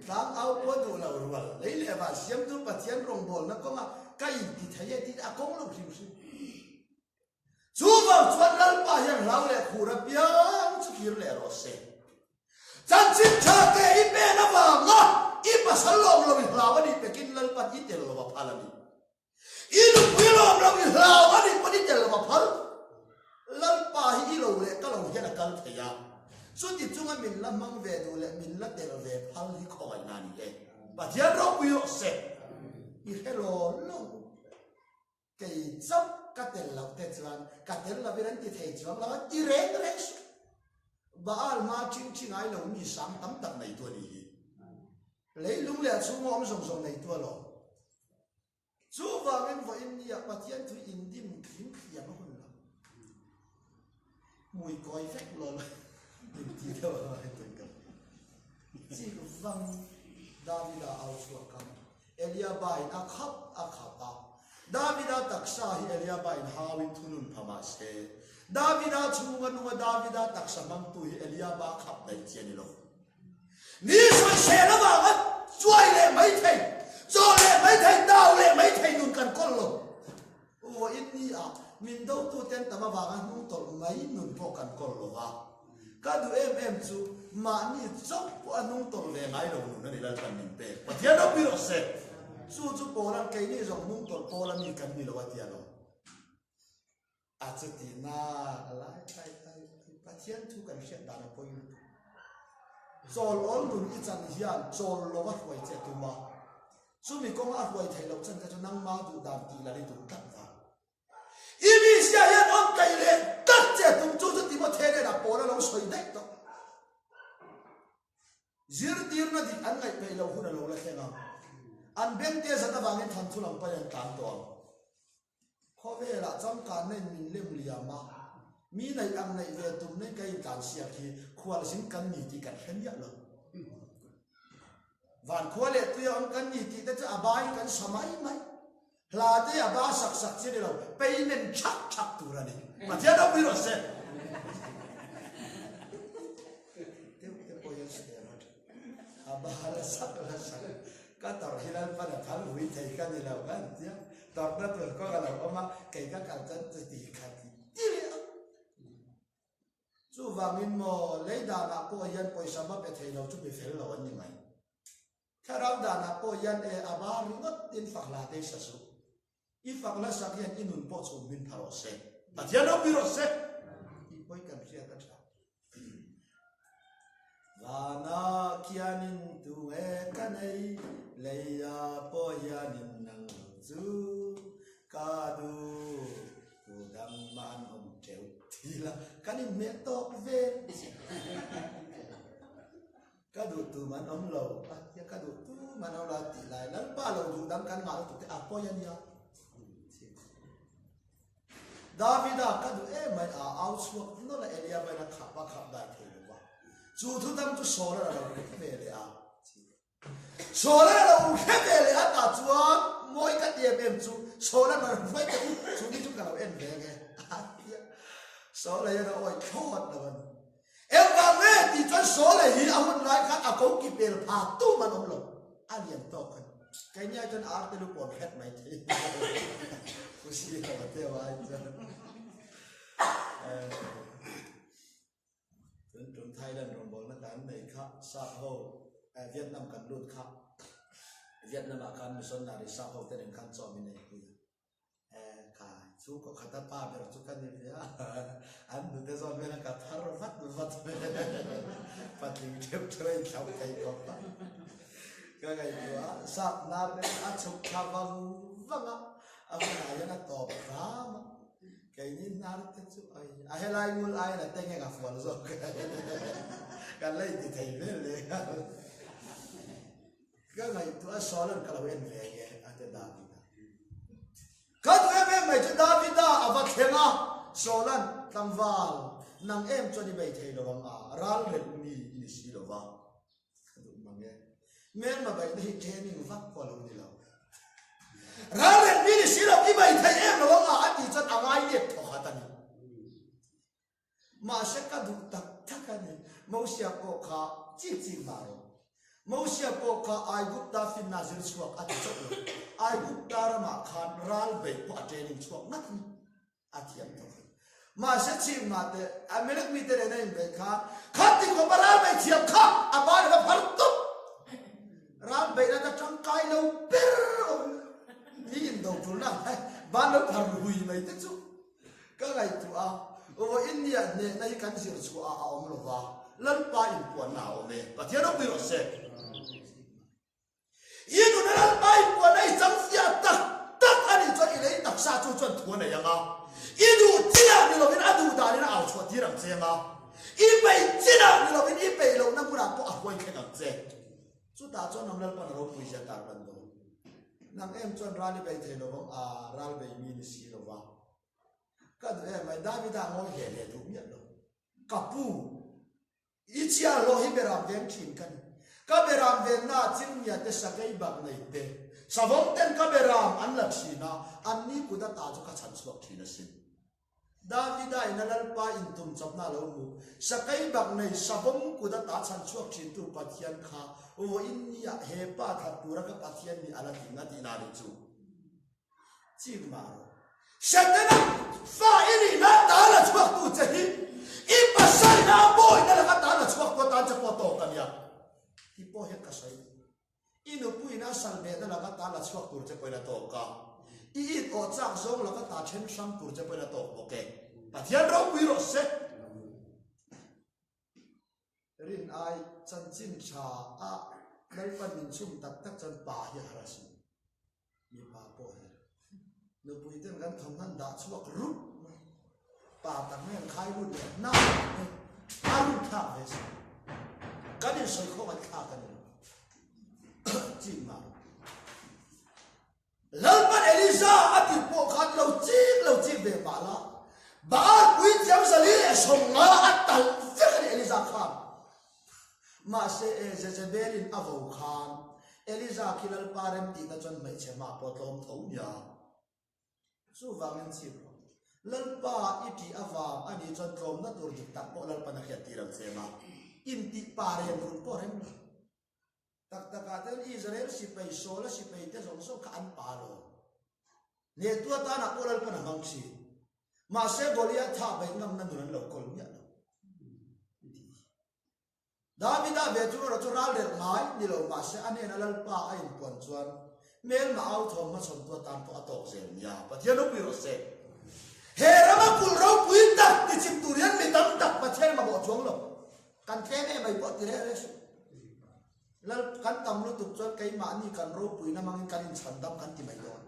Tlangau pawh duh lo rual lei leh van siamtu Pathian rawngbawlna kawnga ka inti thei e tiin a kawng lo hrim hrim. Chuvang chuan Lalpa hian hlau leh khur apiang chu kir leh rawh se. Chanchin tha te i pen avanga i pasal lawm lo i hlau a nih pekin Lalpan i tel lo a phal a ni. I nupui lawm lo i hlau a nih pawn i tel lo a phal. Lalpa hi i lo leh ka lo hian a kal thei a, chuti chunga min la hmang ve duh leh min la tel ve phal hi khawngaihna a ni e. Pathian ropui rawh se. I hre lo lo. Kei chauh ka tel loh te chuan ka tel lovin an ti thei chuang lo a ti reng reng suh. Baal hma ṭhing ṭhi ngai lo mi sang tam tak neitu a nih hi. Leilung leh a chhunga awm zawng zawng neitu a lawm. Chuvangin vawiin nia Pathian thu indim thlim thliam a hun lo. Hmui kawi vek lo la inti deuh a ngai tawh ka hria. Chik vang Davida au chhuak a, Eliaba in a khap a khap a. Davida taksa hi Eliaba in hauin thunun pha mah se, Davida chhunga nunga Davida taksa hmangtu hi Eliaba khap daih chi a ni lo. Mi sawisel avanga chuai leh mai thei, chaw leh mai thei, dau leh mai thei nun kan kawl lo. Vawiin ni ah min dotuten tam avanga hnung tawlh mai nun pawh kan kawl lo va. Ka duh em em chu mahni chauh pawh a hnung tawlh ve ngai lo nun a ni Lalpan min pek. Pathian ropui rawh se. Chu chu Paula'n keini zawng hnung tawlh pawl a mi kan ni lo a ti alawm. A chuti nak lai lai lai Pathian thu kan hriat dan a pawi lutuk. Chawl awl nun i chan hian chawl lova hruai che tum a, chumi kawnga a hruai theih loh chan te chu nangma duh dan tih lal i duh tlat vang. I mi sia hian awm tlaih leh tlat che tum chu chu Timothy hnenah Paul a lo sawi daih tawh. Zirtirna dik an ngaih peih loh hun a lo la thleng ang. An bengte zat avangin thanthu lam pawn an tlan tawh ang. Khawvelah changkanna in min lem liam a, mi neih ang neih ve tum nei ka intlan siak hi khualzin kan ni tih kan hre miah lo. Van khua leh tuia awm kan ni tih te chu a bai kan sa mai mai. Hla te a ba sak sak chi ni lo, payment thak thak tur a ni. Pathian ropui rawh se. Deuh te pawh hian sawi a tha. A ba la sak la sak. Ka tawrh hi Lalpan a phal hui thei ka ni lo kan tia. Tawrhna tur kawng a lo awm a, kei ka kal chuan chuti kha ti ti leh a. Chuvangin maw, lei danah pawh hian pawisa va pe thei lo chu mi fel lo an ni mai. Thlarau danah pawh hian e a ba ringawt in fak hla te i sa suh. I fak hla sak hian i nun pawh chhum min pha rawh se. Pathian ropui rawh se. Tih pawi kan hriat a tha. Vana khianin tunge ka nei, leia pawh hianin nang lo chu ka duh, tu dang mah an awm teuh ti la, kan inhmeh tawk vel. Ka duh tu man awm lo, a tia ka duh tu man awm lo a tih lai, Lalpa lo duh dang kan ngah lutuk te a pawi a nia. Davida ka duh em mai a, au chhuak nawlh a Elia bain a khap a khap dai thei lo va. Chu thu dang chu Saul-an a lo hre ve leh a. Saul-an a lo hre ve leh a tah chuan mawi ka ti em em chu Saul-an rawn hruai teh u, chu ni chu ka lo en ve nge a ti a. Saul-a hian a awih thlawt lo a ni. Engvang nge tih chuan Saul-a hi a hun lai khan a ko ki pel pha tum an awm lo, a lian tawk a ni. Keini ai chuan ar te lu pawn hret mai thei. Khusi lo a teu ai chuan. Tun tum Thailand rawngbawlna kan nei kha sap ho Vietnam kan lut kha Vietnam ah khan missionary sap ho te nen khan chaw min ei pui a. Kha chhungkaw khata pa ber chu ka ni ve a, an nute zawn vel a ka thar vat vat ve patling theuh theuh a inthlauh thei khawp a. Ka ngaihtuah a, sap nar te chu a chhuk thla vang vang a, a hunah hian a tawp hram a, keini hnar te chu ai a helai ngul aiin a tengeng a fual zawk kan la inti thei vel leh nghal. Ka ngaihtuah a Saul-a'n ka lo en ve nge a ti Davida. Ka duh em em mai chu Davida a va thleng a, Saul-a'n, Tlangval, nang em chuan i bei thei lo ang a, ral relh mi i ni si lo va. Ka duh mang e. Hmelma beihna hi training vak pawh a lo ni lo. Ral relh mi ni si lo, i bei thei em lo ang a, a tih chuan a ngai let thawkhat a ni. Mahse ka duh tak tak a ni. Mosia pawh kha chik chik mah rawh. Mosia pawh kha Aigupta finna zir chhuak a ti chauh lo. Aigupta ramah khan ral beih pawh a training chhuak ngat a ni. A thiam tawk a ni. Mahse chhim mah teh, Amalek mite nen a inbeih khan, Khati khawpa ral beih thiam kha a ban a va phar tawp! Ral beihna ta tangkai lo ber awm ni indo tulna ban lo phar hui mai te chu ka ngaihtuah a, vawiin nia hnehna hi kan zir chhuah ah a awm lo va, Lalpa inpuanna a awm e, Pathian ropui rawh se. I nuna Lalpa inpuanna i chang fiah tak tak a nih chuan i lei taksa chu chuan thu a nei ang a, i duh chinah ni lovin a duh danin a au chhuah tir ang che ang a, i peih chinah ni lovin i peih lohna hmunah pawh a huai thleng ang che. Chutah chuan nang Lalpan a ropui zia tar ban dawn. Nang em chuan ral i bei thei lovang a, ral bei mi ni si lova. Ka duh em mai, Davida ngawi hle hle duh miah lo. Ka pu, i chhiar hlawh hi beram veng thin ka ni. Ka beram venna ah chingmia te sakei bak nei te, savawm ten ka beram an la thin a, anni kut ata chu ka chhan chhuak thin asin. Davida in a Lalpa in tum chawpna a lo hmu. Sakei bak nei savawm kut ata chhan chhuak thintu Pathian kha vawiin nia he pa that tura ka Pathian nih a la ding a tih na nih chu. Chik mah rawh. Setana fa i nihna ta la chhuak tu che hi i pasal a bawihna laka ta la chhuak tu atan che pawh tawk a nia. Ti pawh hian ka sawi duh. I nupuiin a sal behna laka ta la chhuak tur che pawhin a tawk a, i it awh chak zawng laka ta then hrang tur che pawhin a tawk bawk e. Pathian ropui rawh se. Rin ai chanchin tha a Lalpan min chhum tak tak chuan pa hi a har a sin. Mipa pawh hi nupui ten kan thawmhnaw an dah chhuak rup mai. Pa tak mai an khai lut leh hna mai. A lut thlak ve si. Kan insawi khawm an thlak a ni lo. Chik mah rawh. Lalpan Elisa a tih pawh khan lo chik lo chik ve mah la. Baal puithiam zali leh 50 a talh vek a ni Elisa khan. Mahse e, Jezebel-in a vo khan Eliza khi Lalpa remtihna chuan hmeichhe hmah pawh tlawm tho nia. Chuvangin chhip rawh. Lalpa i tih avang a nih chuan tlawmna tur dik tak pawh Lalpan a hriat tir ang che ma. Intih pa rem run pawh rem lo. Tak takah te chuan Israel sipai, Saula sipai te zawng zawng kha an pa lo. Hnehtu atana pawh Lalpan a hmang thin. Mahse Goliath thah beih ngamna nun an lo kawl miah lo. Davida ve chu erawh chu ral relh ngai ni lo mahse a hnena Lalpa a inpuan chuan hmelma au thawm hmachhawntu atan pawh a tawk zel nia. Pathian ropui rawh se. He rama kulh ropui tak ti chim tur hian mi tam tak Pathian mamawh chuang lo. Kan tlem em mai pawh ti reh reh suh. Lal kan tam lutuk chuan keimahni kan ropuina hmangin kan inchhandam kan ti mai dawn.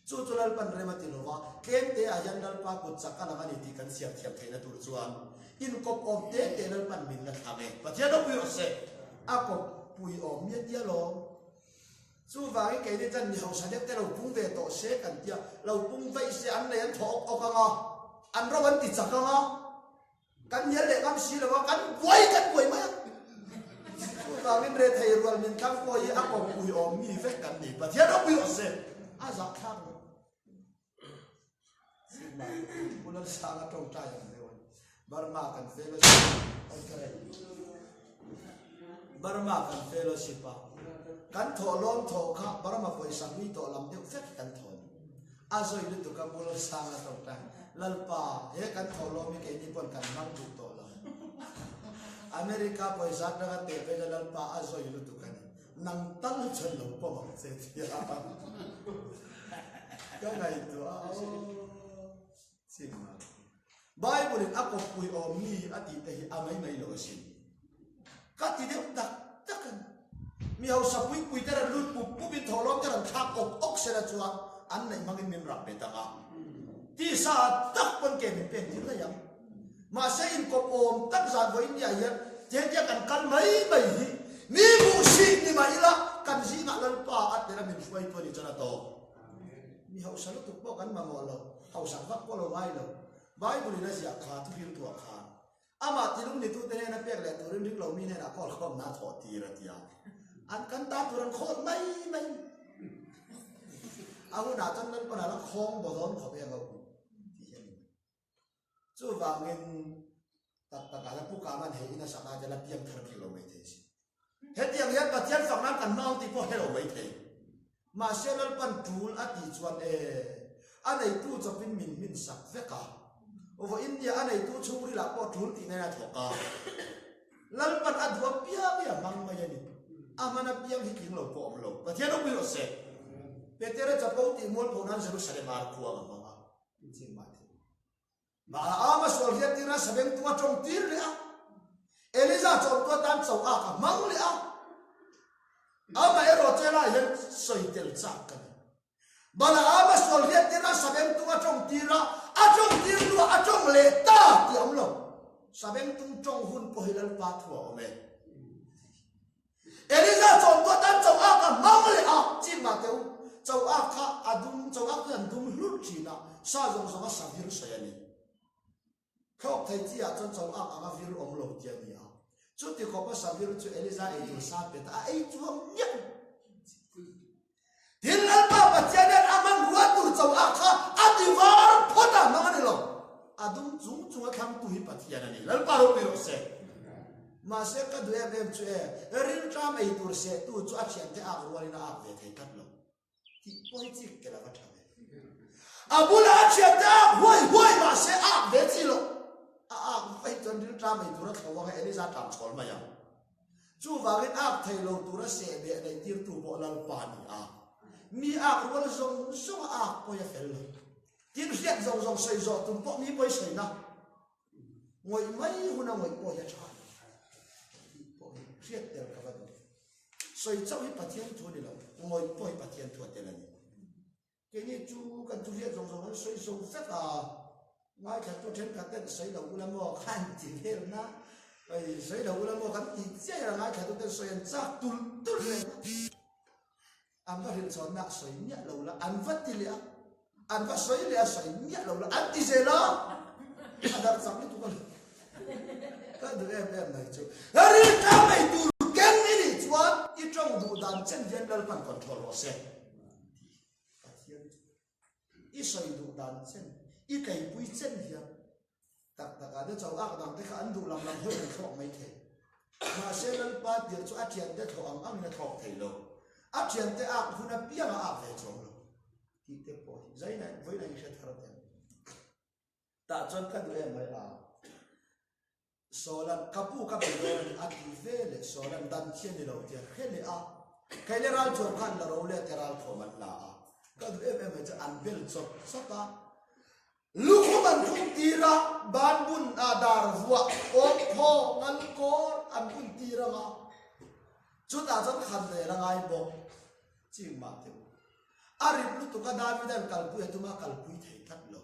Chu chu Lalpan rem a ti lo va, tlem te ah hian Lalpa kut chak a lang a ni tih kan siam thiam theihna tur chuan inkawp awm te te Lalpan min la thlang e. Pathian ropui rawh se. A kawp pui awm miah tia lawm. Chuvangin keini chuan mi hausa deuh te lo pung ve tawh se kan tia, lo pung vaih se an nei an thaw awk awk ang a, an ro an ti chak ang a, Kan hnial leh ngam si lo a, kan buai kan buai mai a. Chuvangin rethei rual min thlang pawh hi a kawppui awm mi vek kan ni. Pathian ropui rawh se. A zahthlak lo. Sigma Pu Lalsanga tawngtai ang deuh a ni. Burma kan fellowship oi ka rei. Burma kan fellowship a. Kan thawh lawm thawh kha Burma pawisa hlui tawh lam deuh vek kan thawh ni. A zawi lutuk a bul sang a tawk ta. Lalpa, he kan thawh lawm hi keini pawn kan hmang duh tawh lo. America pawisa atanga teh vek a Lalpa a zawi lutuk a ni. Nang tal chuan lo pawm ang che tia ka ngaihtuah a aw. Chimma. Bible in a kawppui awm mi a tih te hi a mai mai lo asin. Ka ti deuh tak tak a ni. Mi hausa pui pui te rawn lut pup pup in thawhlawm te rawn thlak awk awk sela chuan an neih hmangin min rap bet ang a. Tisa tak pawn ke min pen tir daih ang. Mahse inkawp awm tak zan vawiin ni ah hian tiangtia kan kal mai mai hi mi buhsih ni mah ila kan zingah Lalpa a tel a min hruaitu a nih chuan a tawp. Mi hausa lutuk pawh kan mamawh lo, hausak vak pawh lo ngai lo. Bible in a ziah kha thuhriltuah khan amah tilung nitute hnena pek leh turin ring lo mi hnenah kawl khawmna a thawh tir a ti a. An kan ta tur an khawl mai mai. A hunah chuan Lalpan a la khawng baw dawn khawp em a u tih hi a ni mai. Chuvangin tak takah hian Pu Kaman hei in a sak a la piang thar bik lo mai thei si. Hetiang hian Pathian fak nan kan hmang tih pawh hre lo mai thei. Mahse Lalpan tul a tih chuan e, a neitu chawpin min hmin sak vek a. Vawiin nia a neitu chhungrilah pawh tul tih nain a thawk a. Lalpan a duh apiang hi a hmang mai a ni. A hman apiang hi tling lo pawh a awm lo. Pathian ropui rawh se. Petera chapo tih mualpho nan Jerusalem ar khuang a hmang a. Inching mah thei. Balaama sual hian tira sabeng tung a tawng tir leh a. Eliza chawmtu atan cho ak a hmang leh a. Amaherawh che lai hian sawi tel chak ka ni. Balaama sual hian tira sabeng tung a tawng tir a, a tawng tir hnuah a tawng leh ta tih a awm lo. Sabeng tung tawng hun pawh hi Lalpa thu a awm e. Eliza chawmtu atan cho ak a hmang leh a, chin mah teh u, cho ak kha a dum, cho ak hi an dum hlurh thin a, sa zawng zawng a sa vir sawi a ni. Thlawk thei chi ah chuan cho ak anga vir awm lo ti a ni a. Chuti khawpa sa vir chu Eliza ei tur sa pet a, a ei chuang miah lo. Tin, Lalpa Pathian hian a hmanrua tur cho ak kha a ti var phawt a, hmang a ni lo. A dum chung chung a thlangtu hi Pathian a ni. Lalpa ropui rawh se. Mahse, ka duh em em chu e, rilṭam ei tur sehtu chu a thiante ak rualin a ak ve thei tlat lo. Tih pawh hi chik tel a va tha ve. A bulah a thiante ak huai huai mahse ak ve chi lo. A ak vaih chuan rilṭam ei tur a thlo ang a, Eliza tlan chhawl mai ang. Chuvangin ak thei lo tura sehbeh neih tirtu pawh Lalpa a ni a. Mi ak rual zawng zawng a ak pawi a fel lo. Tin hriat zawng zawng sawi zawh tum pawh mi pawi sawina ngawih mai huna ngawih pawh hi a tha a ni. Tih pawh hi hriat tel ka va duh. Sawi chauh hi Pathian thu a ni lo, ngawih pawh hi Pathian thu a tel a ni. Keini chu kan thuhriat zawng zawng an sawi zo vek a, ngaithla tu thenkhat ten sawi lo ula maw kha an ti vel na, hei sawi lo ula maw kan ti chiah a, ngaithla tu ten sawi an chak tulh tulh reng a, an va hrilh chhawn na sawi miah lo la an va ti leh a, an va sawi leh a sawi miah lo la an ti zel a, a darh chak lutuk a ni. Ka duh em em mai chu. Rilṭam ei tur keng i nih chuan i ṭawng duh dan chen hian Lalpan control rawh se. Pathian chu i sawi duh dan chen, i tleipui chen hian tak tak ah te cho ak dang te kha an duh lam lam hawi an thlawk mai thei. Mahse Lalpa tir chu a thiante thlawh ang angin a thlawk thei lo. A thiante ak hun apiang a ak ve chuang lo tih te pawh hi zaina vawiin i hre thar teh ang. Tah chuan ka duh em mai a. Sawlan, Ka pu ka bei dawn a ni a ti ve leh Sawlan dan khi a ni lo tia hre leh a. Kei le ral chuan khan la ro leh te ral khawm an la a. Ka duh em em mai chu an bel chawp chawp a. Lukhum an khum tir a, ban bun a dar vuah awm thaw ngal kawr an bun tir ang a. Chutah chuan khan rel a ngai bawk. Ching mah teh u. A rit lutuk a Davida'n kalpui a tum a kalpui thei tlat lo.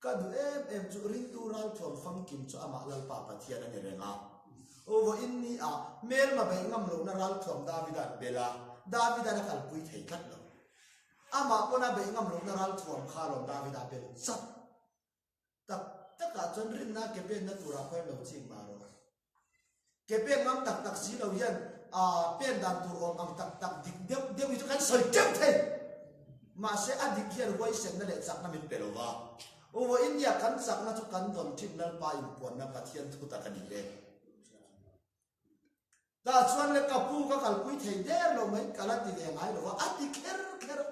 Ka duh em em chu ringtu ralthuam famkim chu amah Lalpa Pathian a ni reng a. Aw vawiin ni ah hmelma beih ngam lohna ralthuam Davida'n bel a, Davida'n a kalpui thei tlat lo. Amah pawn a beih ngam lohna ralthuam kha lawm Davida bel chat. Tak takah chuan rinna ke penna turah khuan lo chik mah rawh. Ke pen ngam tak tak si lo hian aa pen dan tur awm ang tak tak dik deuh deuh hi chu kan sawi teuh thei. Mahse a dik hian huaisenna leh chakna min pe lo va. Aw India kan chakna chu kan dawn thin Lalpa inpuanna Pathian thu tak a ni e. Tah chuan le ka pu ka kalpui thei der lo mai ka la ti ve ngai lo va, a ti kher kher a.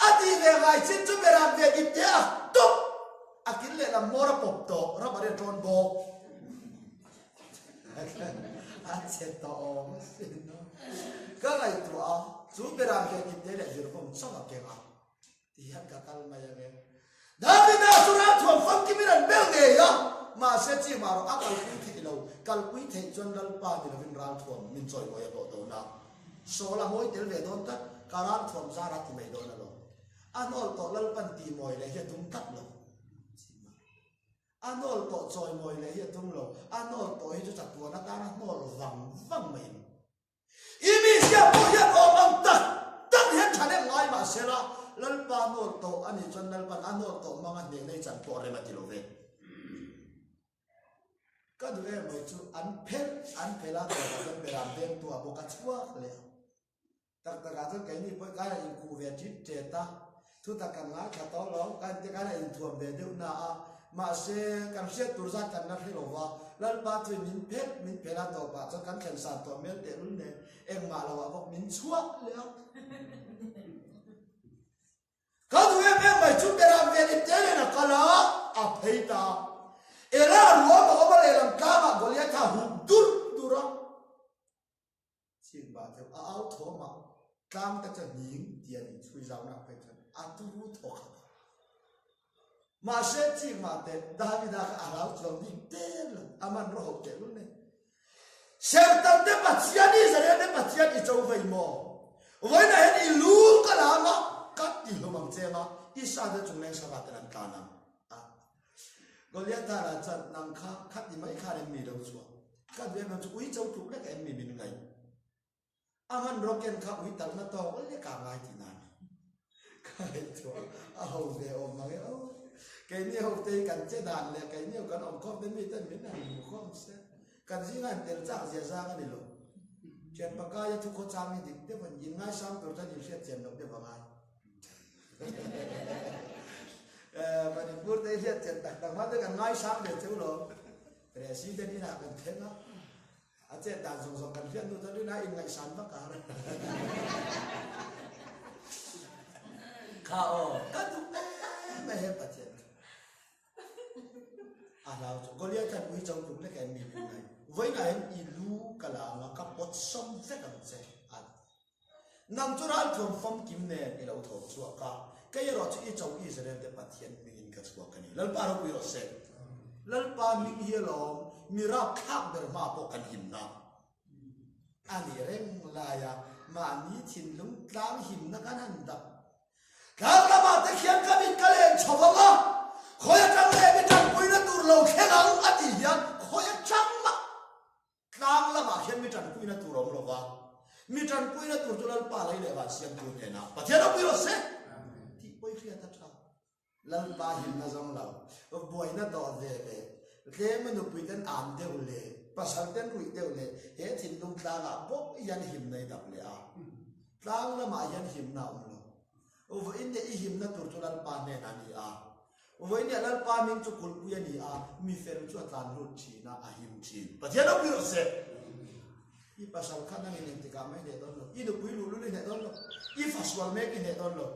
A ti ve ngai chin chu beram ve ip te a tup a kil lehlam hmawr a pawp tawh ram a riat rawn bawk. A che tawh awm asin a. Ka ngaihtuah a, chu beram ve ip te leh virvawm chauh a keng a. Ti hian ka kal mai ang e. Davida chu ralthuam famkimin an bel ngei a, mahse chi mah rawh a kalpui theih lo, kalpui theih chuan Lalpa ni lovin ralthuam min chawimawi a hlawh dawn a. Sawl a mawi tel ve dawn tlat, ka ralthuam zar a ti mai dawn alawm. A hnawl tawh Lalpan tih mawi leh hi a tum tlat lo. A hnawl tawh chawimawi leh hi a tum lo, a hnawl tawh hi chu chatuan atana hnawl vang vang mai a ni. I mi ziak pawh hian awm ang tak tak hian tha deuh ngai mah se la, Lalpa nawl tawh a nih chuan Lalpan a nawl tawh hmanga hnehna i chan pawh rem a ti lo ve. Ka duh em mai chu an phelh an phelh a tawpah chuan beram vengtu ah bawk a chhuak leh a. Tak takah chuan keini pawh kai a inkhuh ve ṭit ṭet a, thutak kan ngaithla tawh lo, kan ti khan a inthuam ve deuh na a, mahse kan hriat tur zat kan la hre lo va, Lalpa chuin min phelh min phelh a tawpah chuan kan thlen san tawh hmel tehlul nen engmah lo ah bawk min chhuah leh a. Ka duh em em mai. chu beram vel ipte nen a kal a, a phei ta a. Ela ruam a awm a lehlam tlangah Goliatha hup dur dur a. Chhim bah deuh a au thawm ah tlang te chu hning ti a ni chhui zau nak phei chuan a turu thaw khat a. Mahse chhim mah te Davida kha a hlau chuang bik der lo a man rawh ho teh lul nei. Serhtan te Pathian Israel te Pathian i cho vei maw? Vawiinah hian i lu ka lam a ka ti hlawm ang che anga i sa te chung leng sava ten an tlan ang a. Goliatha lah chuan nang kha khat ni mai khan em mi lo chhuah. Ka duh em em chu ui cho tluk lek em mi min ngaih. A hmanraw ken kha ui talhna tawk lek ah ngai tih nan ka ngaihtuah a ho ve awm mang e aw. Keini ho te hi kan che dan leh keini ho kan awm khawm te mi ten min han hmu khawm se kan zingah an tel chak zia zang a ni lo. Thian pakaia thu khaw chang hi dik deuh a ni. Inngaisang tur chuan inhriat chian loh deuh a ngai. Manipur te hi hriat chian tak tak hma te kan ngaisang ve cheu lo. President inah kan thleng a, a chet dan zawng zawng kan hriat hnu chuan rinai inngaihsan vak a har. Kha aw, ka duh em a he Pathian chu. A hlau chu Goliath hian ui cho tluk lek em mi min ngai. Vawiinah hian i lu ka la ang a, ka pawt sawm vek ang che a ti. Nang chu ralthuam famkim nen i lo tho chhuak a, kei erawh chu i cho Israel te Pathian hmingin ka chhuak a ni. Lalpa ropui rawh se. Lalpa hming hi alawm mi rapthlak ber hma pawh kan himna a ni reng laia mahni thinlung tlang himna kan han dap. Tlang lamah te khian ka mit ka len chho vang a, khawi atang leh mi tanpuina tur lo thleng ang a tih hian khawi atang mah Tlang lamah hian mi tanpuina tur a awm lo va, mi tanpuina tur chu Lalpa lei leh van siamtu hnenah Pathian a pui rawh se tih pawi hriat a tha. Lalpa himna zawng lo, buaina tawh ve leh, tlema nupui ten an deuh leh, pasal ten ruih deuh leh he thinlung tlangah bawk hian himna i dap leh a. Tlang lamah hian himna a awm lo. Vawiin leh i himna tur chu Lalpa hnenah a ni a. Vawiin leh Lalpa hming chu kulhpui a ni a, mi fel chu a tlan lut thin a, a him thin. Pathian a pui rawh se! I pasal kha nangin engtikah mai hneh dawn lo, i nupui luhlul i hneh dawn lo, i fa sual mek i hneh dawn lo.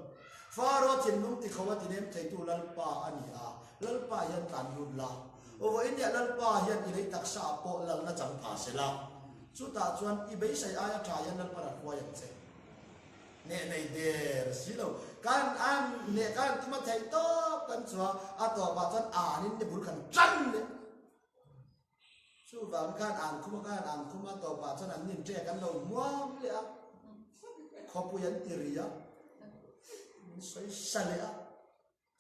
Faro thinlung tikho a tinem theitu Lalpa a ni a, Lalpa hian tlan lut la. Vawiin leh Lalpa hian i lei taksa ah pawh lalna chang pha se la. Chutah chuan i beisei aia tha hian Lalpan a hruai ang che. Hneh nei der si lo. Kan an hneh kan tum a theih tawp kan chhuah a tawpah chuan an in ni bul kan tan leh. Chuvang khan an khum a khan an khum a tawpah chuan an nin ṭek an lo hmuam leh a. Khawpui an ti ri a. Min sawi sa leh a.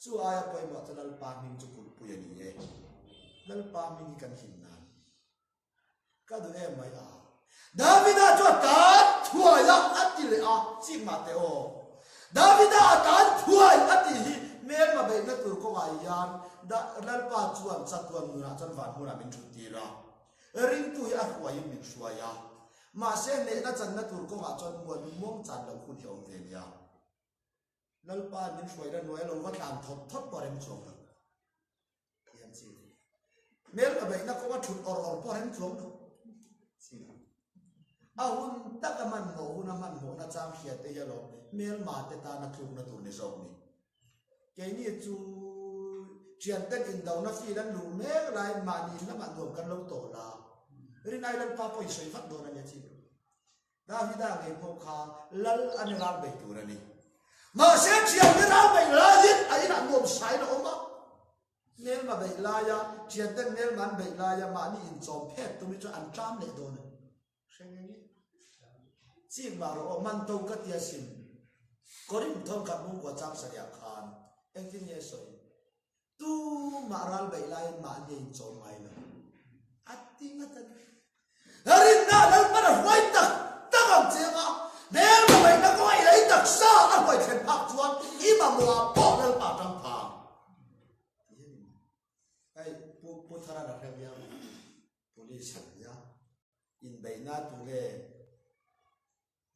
Chu aia pawimawh chu Lalpa hming chu kulhpui a ni e. Lalpa hming hi kan him nan. Ka duh em mai a. Davida chu a tan thuai a, a ti leh a, chik mah teh aw. Davida a tan thuai a tih hi hmelma beihna tur kawngah hian Lalpa chuan chatuan nunah chuan van hmunah min thut tir a. Ringtu hi a hruaiin min hruai a. Mahse hnehna channa tur kawngah chuan muan muang chan loh hun hi a awm ve nia. Lalpa min hruaina hnuai lo va tlan thawt thawt pawh a rem chuang lo. Thiam chi. Hmel ka beihna kawnga thut awr awr pawh rem chuang lo. Chi. A hun taka hmanhmawh huna hmanhmawhna chang hriat te hi alawm hmelma te tana tlukna tur ni zawk ni. Keini chu thianten indona field an luh mek laiin mahni in lamah nuam kan lo tawl a. Rinai Lalpa pawh i sawi vat dawn a nia chi. Davida ngei pawh kha lal a ni ral bei tur a ni. Mahse thiante ral bei laiin a inah nuam sain a awm a. Hmelma beih laia thianten hmelma an beih laia mahni inchawm phet tum hi chuan an ṭam leh dawn a ni. Hre nge nge. Chik mah rawh aw, man to ka tia sin. Korinth thawnkhat mungkua chang sarih ah khan engtin nge sawi? Tumah ral beih laiin mahni a inchawm ngai lo. A ti ngat a ni. Rinna Lalpan a hruai tak tak ang che anga, hmelma beihna kawnga i lei taksa a hruai thlen phak chuan i mamawhah pawh Lalpa a tang phang. Ti hi a ni mai. Hei Pu Pu Thara ka hre viau. Police a nia. Inbeihna tu nge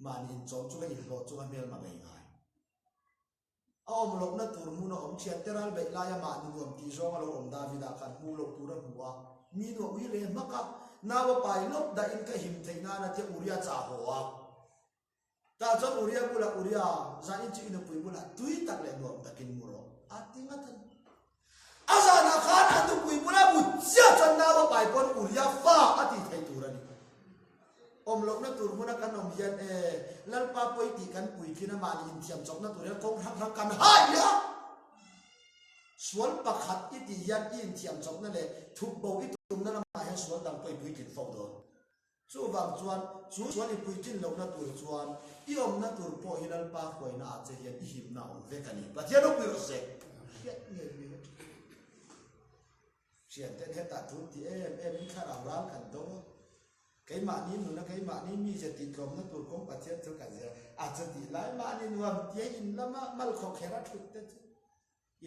mahni inchawm chunga inhlawh chunga hmelma bei ngai. A awm lohna tur hmun a awm thian te ral beih laia mahni nuam tih zawng a lo awm Davida khan hmuh loh tur a hmu a, mi nuah ui reh hmak a, nau a pai lawk dahin ka him theih nan a tia Uria chah haw a. Tah chuan Uria bulah Uria, zanin chu i nupui bulah tui tak leh nuam takin mu rawh. A ti ngat a ni. A zanah khan a nupui bula mut chiah chuan nau a pai pawn Uria fa a tih theih tur a ni. Awm lohna tur hmuna kan awm hian e, Lalpa pawi tih kan puitlin a mahni inthiam chawpna tur hian kawng hrang hrang kan hai leh a. Sual pakhat i tih hian i inthiam chawpna leh thup bo i tumna lamah hian sual dang pawh i puitlin fo dawn. Chuvang chuan chu sual i puitlin lohna tur chuan i awmna tur pawh hi Lalpa hruaina ah che hian i himna a awm vek a ni. Pathian ropui rawh se. Hriat ngei ngei a tha. Thianten hetah tul ti em em in thlarau ral kan do a. Keimahni nuna keimahni mize tih tlawmna tur kawng Pathian chu kan zir a chutih lai mahni nuam tia in lama malkhawk kher a thut te chu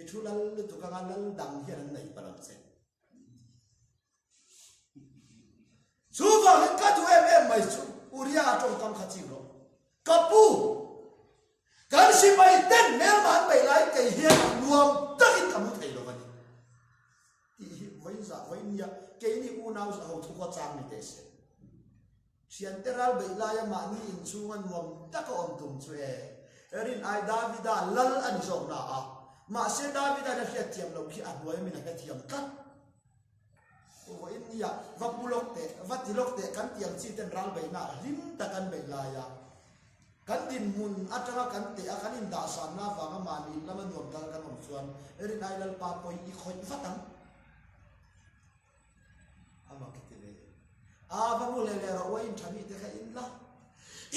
i thu lal lutuk anga lal dang hian an nei palh ang che. Chuvangin ka duh em em mai chu Uria a tawngkam kha chik rawh. Ka pu, kan sipai ten hmelma an beih lai kei hian nuam takin ka mu thei lo a ni. Tih hi vawiin zah vawiin nia keini unau zah ho thu khaw chang ni teh se. Thiante ral beih laia mahni inchhunga nuam taka awm tum chu e rin ai Davida lal a ni zawk na a, mahse Davida'n a hriatthiam loh khi a hnuai amin a hrethiam tlat. Vawiin nia va pu lawk teh, va ti lawk teh kan tiang chi ten ral beihna hlim tak an beih laia kan dinhmun atanga kan teh a kan indahsanna avanga mahni in lama nuam taka kan awm chuan rin ai Lalpa pawi i khawih vat ang. A mak i ti ve. A va mu leh leh rawh uain tha mi te kha in la.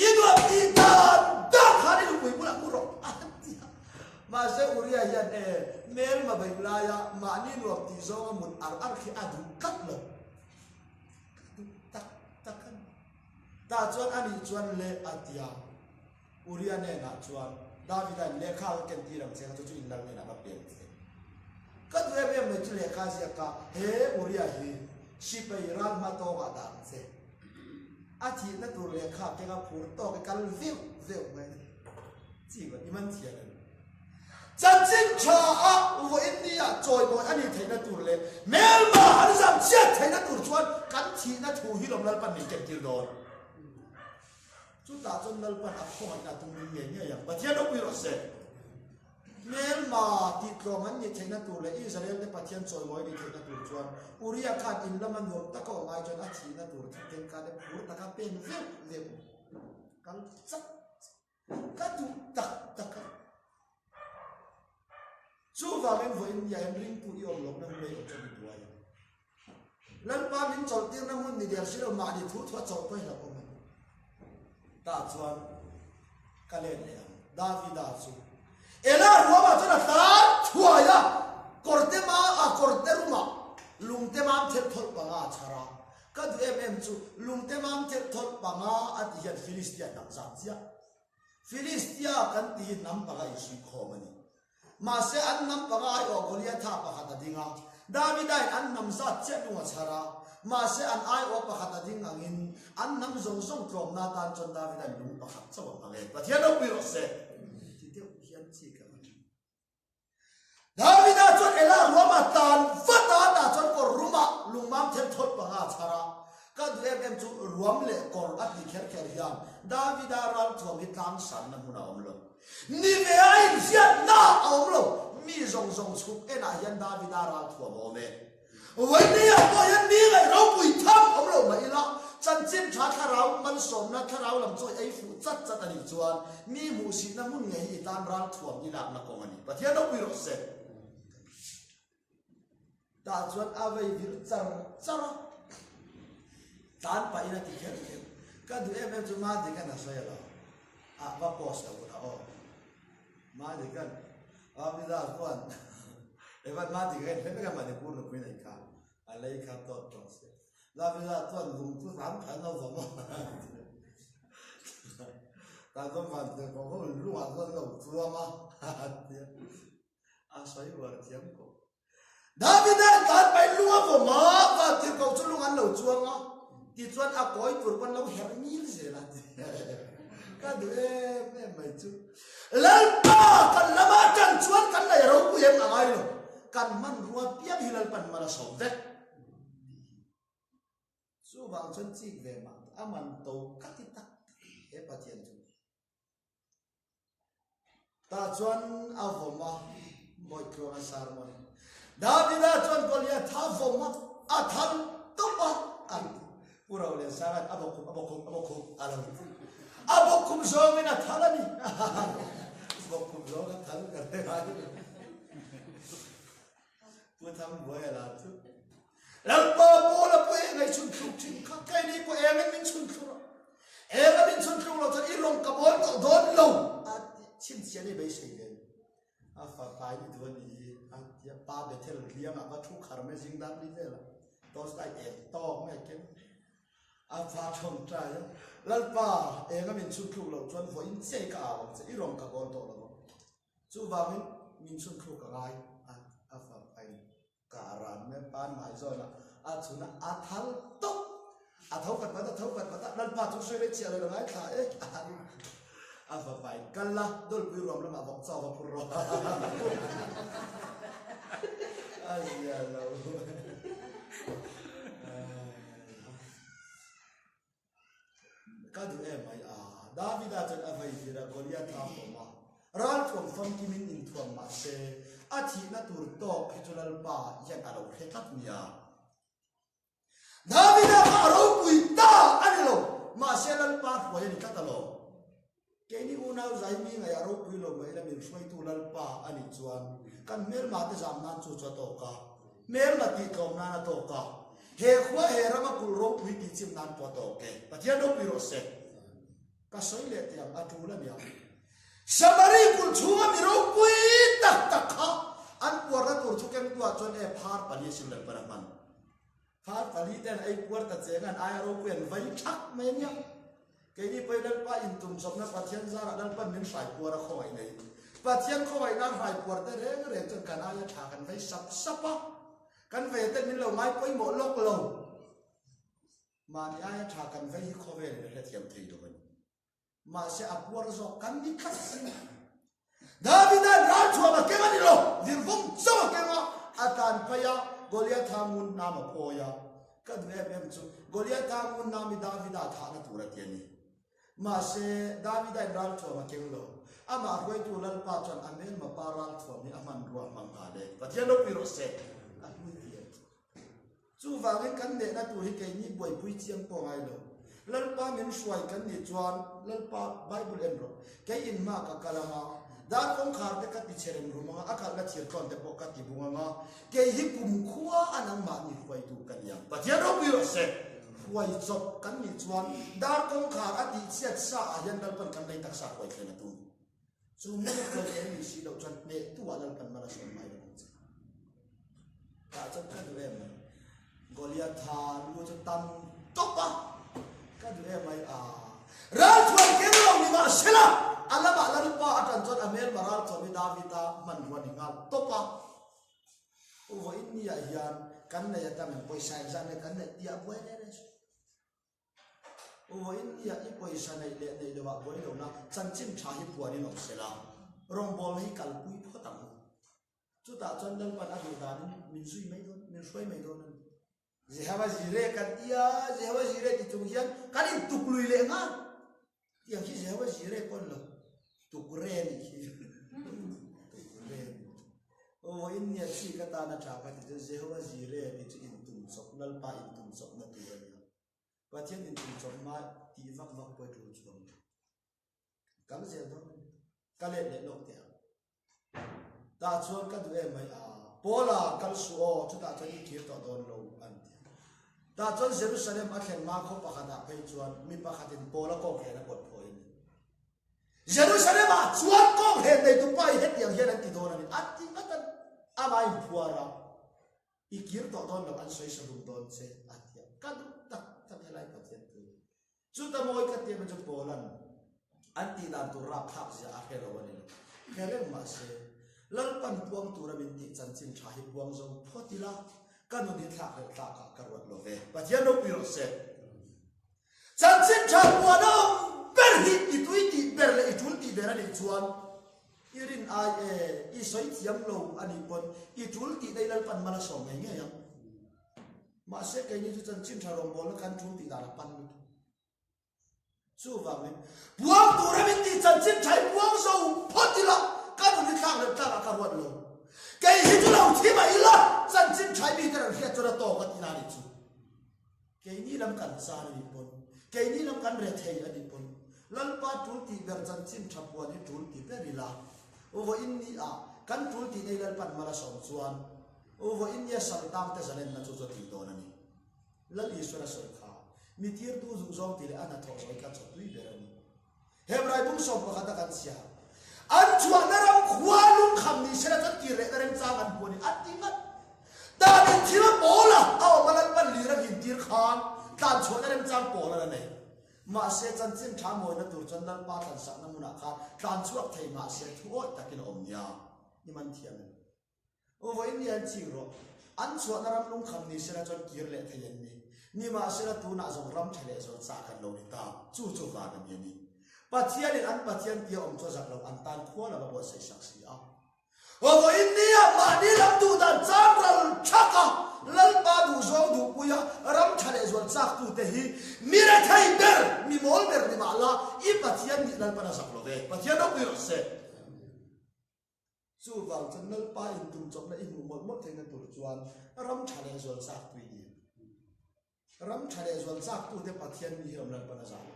I nuam ti dan dan khan i nupui bulah mu rawh a ti a. Mahse Uria hian e hmelma beih laia mahni nuam tih zawnga mut ar ar khi a duh tlat lo. Ka duh tak tak a ni. Tah chuan anih chuan le a ti a. Uria hnenah chuan, Davida in lehkha ka ken tir ang che kha chu chu in lal hnenah va peng che. Ka duh em em mai chu lehkha ziak ka, he Uria hi sipai ral hma tawngah dah ang che. A thihna tur lehkha kenga phur tawk i kal veuh veuh mai a ni. Chi va i man thian a ni. Chanchin tha a vawiin nia chawimawi a nih theihna tur leh hmelma an zam chhiat theihna tur chuan kan thihna thu hi lawm Lalpan min ken tir dawn. Chutah chuan Lalpan a khawngaihna a tum ring ngei ngei ang. Pathian ropui rawh se. Hmelma tih tlawm an nih theihna tur leh Israel te Pathian chawimawi nih theihna tur chuan Uria khan in lama nuam taka awm ai chuan a thihna tur thil tengkate phur taka pen veuh veuh kal chak ka duh tak tak a. Chuvangin vawiin nia hian ringtu i awm lohna hmun ei awm chuan i buai ang. Lalpa min chawlhtirna hmun ni der si lo mahni thu thua chawlh pawh hi lo awm a ni. Tah chuan ka let leh ang. Davida chu Ela ruamah chuan a tlan thuai a, kawrte ma a kawrte rumah lungte mam thelh thawlh panga a chhar a. Ka duh em em chu lungte mam thelh thawlh panga a ti hian Filistia hnam zat chiah. Filistia kan tih hi hnam panga insuihkhawm a ni. Mahse, an hnam panga aiawh Goliatha pakhat a ding a, Davidain an hnam zat chiah lung a chhar a. Mahse, an aiawh pakhat a ding angin, an hnam zawng zawng tlawmna atan chuan Davidain lung pakhat chauh a hmang e. Pathian ropui rawh se! Ti deuh hian chi ka va tha. Davida chuan Ela ruama tlan vat a, tah chuan kawr rumah lungmam thel thawt panga a chhar a. Ka duh em em chu ruam leh kawr a ti kher kher hian Davida ralthuam hi tlang sanna hmun a awm lo. Ni ve a inhriatna a awm lo. Mi zawng zawng chhuk enah hian Davida ralthuam a awm e. Vawinia pawh hian mi ngaih ropui tham awm lo mah ila, chanchin tha thlarau malsawmna thlarau lam chawi ei fuh chat chat a nih chuan mi hmuhsihna hmun ngei hi i tan ralthuam i lakna kawng a ni. Pathian ropui rawh se. Tah chuan a vei vir char char a, tlan pahin a ti kher kher. Ka duh em em chu Madikan a sawi a lo, ah va post lo hunah aw. Madikan, Amida chuan Evan Madika hian hlem vek a Manipur nupui nei kha a lei kha tawt tawh se. Davida chuan lung chu hram khan a vawm a, tah chuan vantirhkoh ho in lungah chuan lo chuang a, a ti a. A sawi uar thiam ko. Davida tlan pahin lung a vawm a, vantirhkoh chu lung an lo chuang a, tichuan a kawi tur pawn lo herh ngil zel a ti. Ka duh em em mai chu. Lalpa kan lama tan chuan kan lei ropui em a ngai lo. Kan hmanrua piang hi Lalpan mal a sawm vek. Chuvang chuan chik ve mah a man to ka ti tak he Pathian chu. Tah chuan a vawm a, Bawihtluanga sermon. Davida chuan Goliatha vawm a, a than tawp a, a ti. Pu Roliansanga'n a bawkkhum, a bawkkhum, a bawkkhum a lo ti. A bawkkhum zawngin a thal a ni. Bawkkhum zawng a thal ka hre ngai lo. Pu Thangbuaia lah chu Lalpa Paula pawh eng ai chhun thluk thin kha keini pawh engin min chhun thlur a enga min chhun thluk lo chuan i rawng ka bawl tawh dawn lo a ti chhinchhiah ni beisei ve a fapa in duh a ni hi a ti a pa Bethel hliangah va thu khar mai zing dar ni vel a torch light eng tawk mai a keng a fa thawngtai a Lalpa enga min chhun thluk loh chuan vawiin che ka au ang che i rawng ka bawl tawh lo ang Chuvangin min chhun thluk a ngai a, a fapa in ka ran mai pan mai zawn a, a chhun a, a thal tawp, a tho khat vat a, tho khat vat a, Lalpa chu hre rei chiah lo la ngaithla e, a fapa in kal la, dawlpui ruam lamah vawk chaw va phur rawh, a zia lo. Ka duh em mai a. Davida chuan a vei vir a, Goliatha a pawm a. Ralthuam famkimin inthuam mah se, a thihna tur tawk hi chu Lalpa hian a lo hre tlat nia. Davida kha a ropui ta a ni lo, mahse Lalpa hruai a ni tlat alawm. Keini unau Zaimi ngaih a ropui lo mai la min hruaitu Lalpa a nih chuan kan hmelma te zam nan chu chu a tawk a, hmelma tih tlawm nan a tawk a, he khua he rama kulh ropui tih chim nan pawh a tawk e. Pathian ropui rawh se. Ka sawi leh teh ang, a tul a niang. Samari kulh chhunga mi ropui tak tak kha an puarna tur chu kengtuah chuan e phar pali a sim Lalpan a hman. Phar pali ten ei puar ta cheng an aia ropui an vai thak mai ania. Keini pawhin Lalpa intumchawpna Pathian zarah Lalpan min hrai puar a khawngaih nei. Pathian khawngaihna an hrai puar te reng reng chuan kan aia tha kan vei sap sap a. Kan vei ten min lo ngai pawimawh lawk lo. Mahni aia tha kan vei hi khawvelin a hrethiam thei lo a ni. Mahse a puar zawk kan ni tlat si. Davida'n ralthuam a keng a ni lo, virvawm chauh a keng a, a tlan phei a, Goliatha ngun nam a phawi a. Ka duh em em chu, Goliatha ngun nam hi Davida thahna tur a ti a ni. Mahse Davida'n ralthuam a keng lo. Amah hruaitu Lalpa chuan a hmelma pa ralthuam hi a hmanrua a hmang nghal e. Pathian ropui rawh se, a hlui ti a ni. Chuvangin kan nehna tur hi keini buaipui chiang pawh ngai lo. Lalpa min hruai kan nih chuan Lalpa Bible en rawh. Kei in hma ka kal anga, dar kawngkhar te ka ti che rem rum anga, a kalhna thir tlawn te pawh ka ti bung anga, kei hi kumkhua a nangmahni hruaitu ka ni ang. Pathian ropui rawh se. Hruai chawp kan nih chuan dar kawngkhar a tihchhiat sa ah hian Lalpan kan lei taksa hruai thlen a tum. Chu hmun a hruai thlen ni si loh chuan hnehtu ah Lalpan mal a sawn ngai lo ang che. Tah chuan ka duh em mai. Goliatha lu chu tam tawp a, ka duh em mai a. Ralthuam keng lo ni mah sela, a lamah Lalpa atan chuan a hmelma ralthuam hi Davida hmanrua ni nghal tawp a. U vawiin niah hian kan nei atangin pawisa engzah nge kan neih tih ah buai reng reng suh. U vawiin nia i pawisa neih leh neih loh ah buai lo la, chanchin tha hi puan in awm sela, rawngbawlna hi kalpui phawt ang u. Chutah chuan Lalpan a duh danin min zui mai dawn, min hruai mai dawn a ni. Jehova Jireh kan ti a, Jehova Jireh ti chung hian kan intuk lui leh nghal. Tiang khi Jehova Jireh pawh a ni lo, tuk re a nih khi. Tuk re a ni. U vawiin nia chi ka tan a tha ka ti chu Jehova Jireh tih chu intum chawp, Lalpa intum chawpna tur a ni a. Pathian intum chawp hma tih vak vak pawh i tul chuang lo. Kal zel dawn a ni. Ka let leh lawk teh ang. Tah chuan ka duh em mai a, Paula kal suh aw, chutah chuan i kir tawh dawn lo an ti. Tah chuan Jerusalem a thlen hma khaw pakhatah phei chuan mi pakhatin Paula kawnghren a pawt phawi a ni. Jerusalem ah chuan kawnghren neitu pa hi hetiang hian an ti dawn a ni, a ti ngat a ni. Amah inphuar a. I kir tawh dawn lo an sawi sa hlum dawn che a ti a, ka duh tak tak helai Pathian thu. Chuta mawi ka tih chu Paula'n an tih dan tur rapthlak zia a hre lo a ni lo. Hre reng mah se, Lalpan puang tura min tih chanchin tha hi puang zo phawt ila, ka nun hi thlak leh tlakah ka ruat lo ve. Pathian ropui rawh se. Chanchin tha puan a awm ber hi i tui tih ber leh i tul tih ber a nih chuan i rin ai e, i sawi thiam lo a nih pawn i tul tih daih Lalpan mal a sawm ngei ngei ang. Mahse keini chu chanchin tha rawngbawlna kan tul tih dan a pan lutuk. Chuvangin puang tura min tih chanchin tha hi puang zo phawt ila ka nun hi thlak leh tlakah ka ruat lo. Kei hi chu lo thi mah ila, chanchin ṭhai mite rawn hriat chuan a tawk a tihna a nih chu. Keini lam kan chan a nih pawn, keini lam kan rethei a nih pawn, Lalpa ṭul tih ber chanchin ṭha puan hi ṭul ti ber ila, vawiin ni ah kan ṭul tih nei Lalpan mal a sawm chuan vawiin nia saltang te zalenna chu chu a tih dawn a ni. Lal Isuan a sawi kha, Mi tirtu zuhzawng tih leh a hnathawh sawi kha chaw tui ber a ni. Hebrai bung 11 a kan chhiar. An chhuahna ram khua lungkham ni sela chuan tir lehna remchang an hmu a ni an ti ngat. Danin thil a pawl a, a awm a Lalpan lir a nghintir khan tlan chhuahna remchang pawl a la nei. Mahse chanchin tha mawina tur chuan Lalpa tlansakna hmunah khan tlan chhuak thei mahse thu awih takin a awm nia. I man thiam em? Vawiin ni an chik rawh. An chhuahna ram lungkham ni sela chuan kir leh thei an ni. Nimahsela tunah zawng ram tha leh zual chah kan lo ni ta. Chu chu van a ni a ni. Pathianin an Pathian tia awm chu a zak lo, an tan khua lama buatsaih sak si a. Vawiin nia mahni lam duh dan chan ral thak a, Lalpa duhzawng duhpuia ram tha leh zual chaktute hi mi rethei ber, mi mawl ber ni mahla i Pathian nih Lalpan a zak lo ve. Pathian ropui rawh se. Chuvang chuan Lalpa in tum chawpna i hmuh mawlh mawlh theihna tur chuan ram tha leh zual chak tui ni. Ram tha leh zual chak tute Pathian mi hi awm Lalpan a zah lo.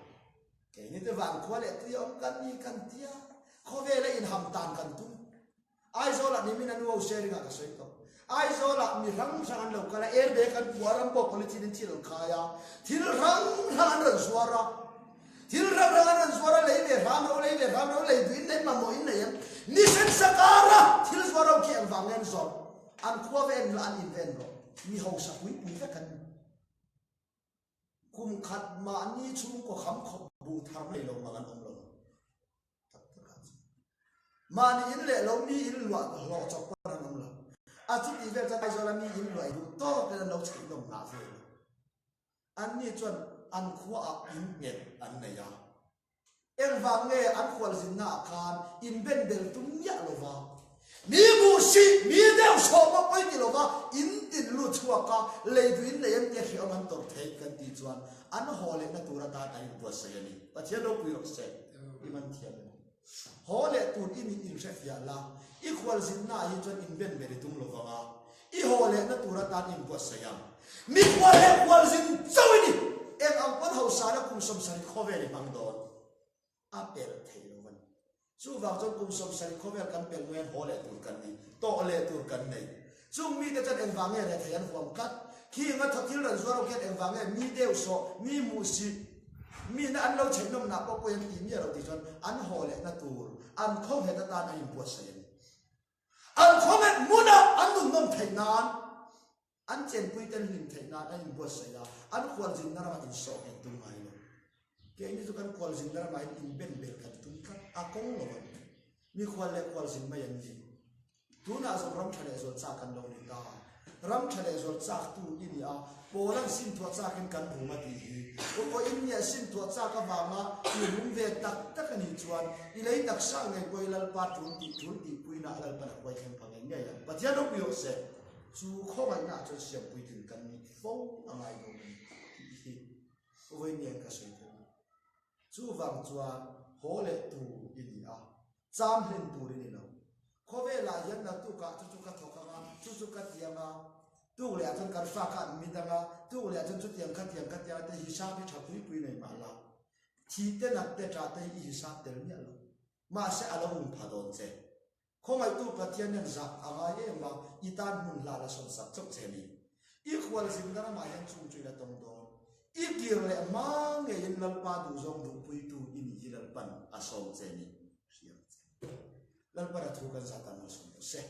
Keini te vankhua leh tui a awm kan ni kan tia khawvela inham tan kan tum. Aizawlah nimin a nu ho sharing ah ka sawi tawh. Aizawlah mi hrang hrang an lo kal a, airbag an puah a, ram pawh polythene in thil an khai a, thil hrang hrang an rawn zuar a. Thil hrang hrang an rawn zuar a, lei ve hram ro, lei ve hram ro, lei duh in nei mamawh in nei em? Ni sen sa kara thil zuar ho khi engvang nge an zawrh? An khua ve en la, an in ve en rawh. Mi hausa pui pui vek an ni. Kum khat mahni chhungkaw kham khawp buh thar nei lo mang an awm lo ang. Tak tak ah chuan. Mahni in leh lo mi in luah hlawh chawp pawn an awm lo. A chuti vel chuan Aizawla mi in luah i duh tawkin an lo chheih nawm hnah vel a. Anni chuan an khuaah in nghet an nei a. Engvang nge an khualzinnaah khan inben bel tum miah lo va, mi buh sih, mi deuh sawh pawh pawi ti lo va, in tin lut chhuak a, lei duh in nei em tia hrehawm an tawrh theih kan tih chuan an haw lehna tur atan an inbuatsaih a ni. Pathian ropui rawh se, i man thiam emaw? Haw leh tur i nih inhrefiah la, i khualzinnaah hi chuan inben ber i tum lo vang a, I haw lehna tur atan inbuatsaih ang. Mikhual leh khualzin chauh i ni. Eng ang pawn hausa na kum 70 khawvel i hmang dawn. A pelh theih lo a ni. Chuvang chuan kum 70 khawvel kan pelh hnuaiin haw leh tur kan ni, tawh leh tur kan nei. Chung mite chuan engvang nge rethei an huam tlat? Khing a thaw thil rawn zuar ho khian engvang nge mi deuh sawh, mi hmuh sih, mi na an lo chheih nawmnah pawh pawi an tih miah lo tih chuan an haw lehna tur, an khawnghet atan an inbuatsaih a ni. An khawnghet hmuna an nun nawm theih nan, an chenpui ten hlim theih nan an inbuatsaih a, an khualzinna ramah insawh nghet tum ngai lo. Keini chu kan khualzinna ramah hian inben bel kan tum tlat, a kawng lo an ni. Mikhual leh khualzin mai an ni. Tunah zawng ram tha leh zual chak kan lo ni ta. Ram tha leh zual chak tu i ni a, Paul an sim thuah chakin kan rum a tih hi. Upaw in nih a sim thuah chak avanga i rum ve tak tak a nih chuan i lei taksa ngei pawh i Lalpa tul tih tul tih puina a Lalpan a huai thleng pha ngei ngei ang. Pathian ropui rawh se, chu khawngaihna ah chuan siam puitlin kan nih fo a ngai dawn a ni tih hi vawiin hian ka sawi theih a. Chuvang chuan haw leh tur i ni a, cham hlen tur i ni lo. Khawvelah hian naktukah chu chu ka thawk ang a, chu chu ka ti ang a, tuk lehah chuan kan fa kha an mit ang a, tuk lehah chuan chutiang khatiang khatiang te hisap hi tha pui pui nei mah la, thih te nat te ṭah te hi i hisap tel miah lo. Mahse a lo um pha dawn che. Khawngaihtu Pathian hian zah a ngai em a, i tan hmun hla la sawn sak chauh che ni. I khual zinna ramah hian chung chu i la tawng dawn. I kir leh hma ngeiin Lalpa duhzawng duhpuitu i nih hi Lalpan a sawm che ni. Hria ang che. Lalpan a thu kan zah tan malsawm rawh se.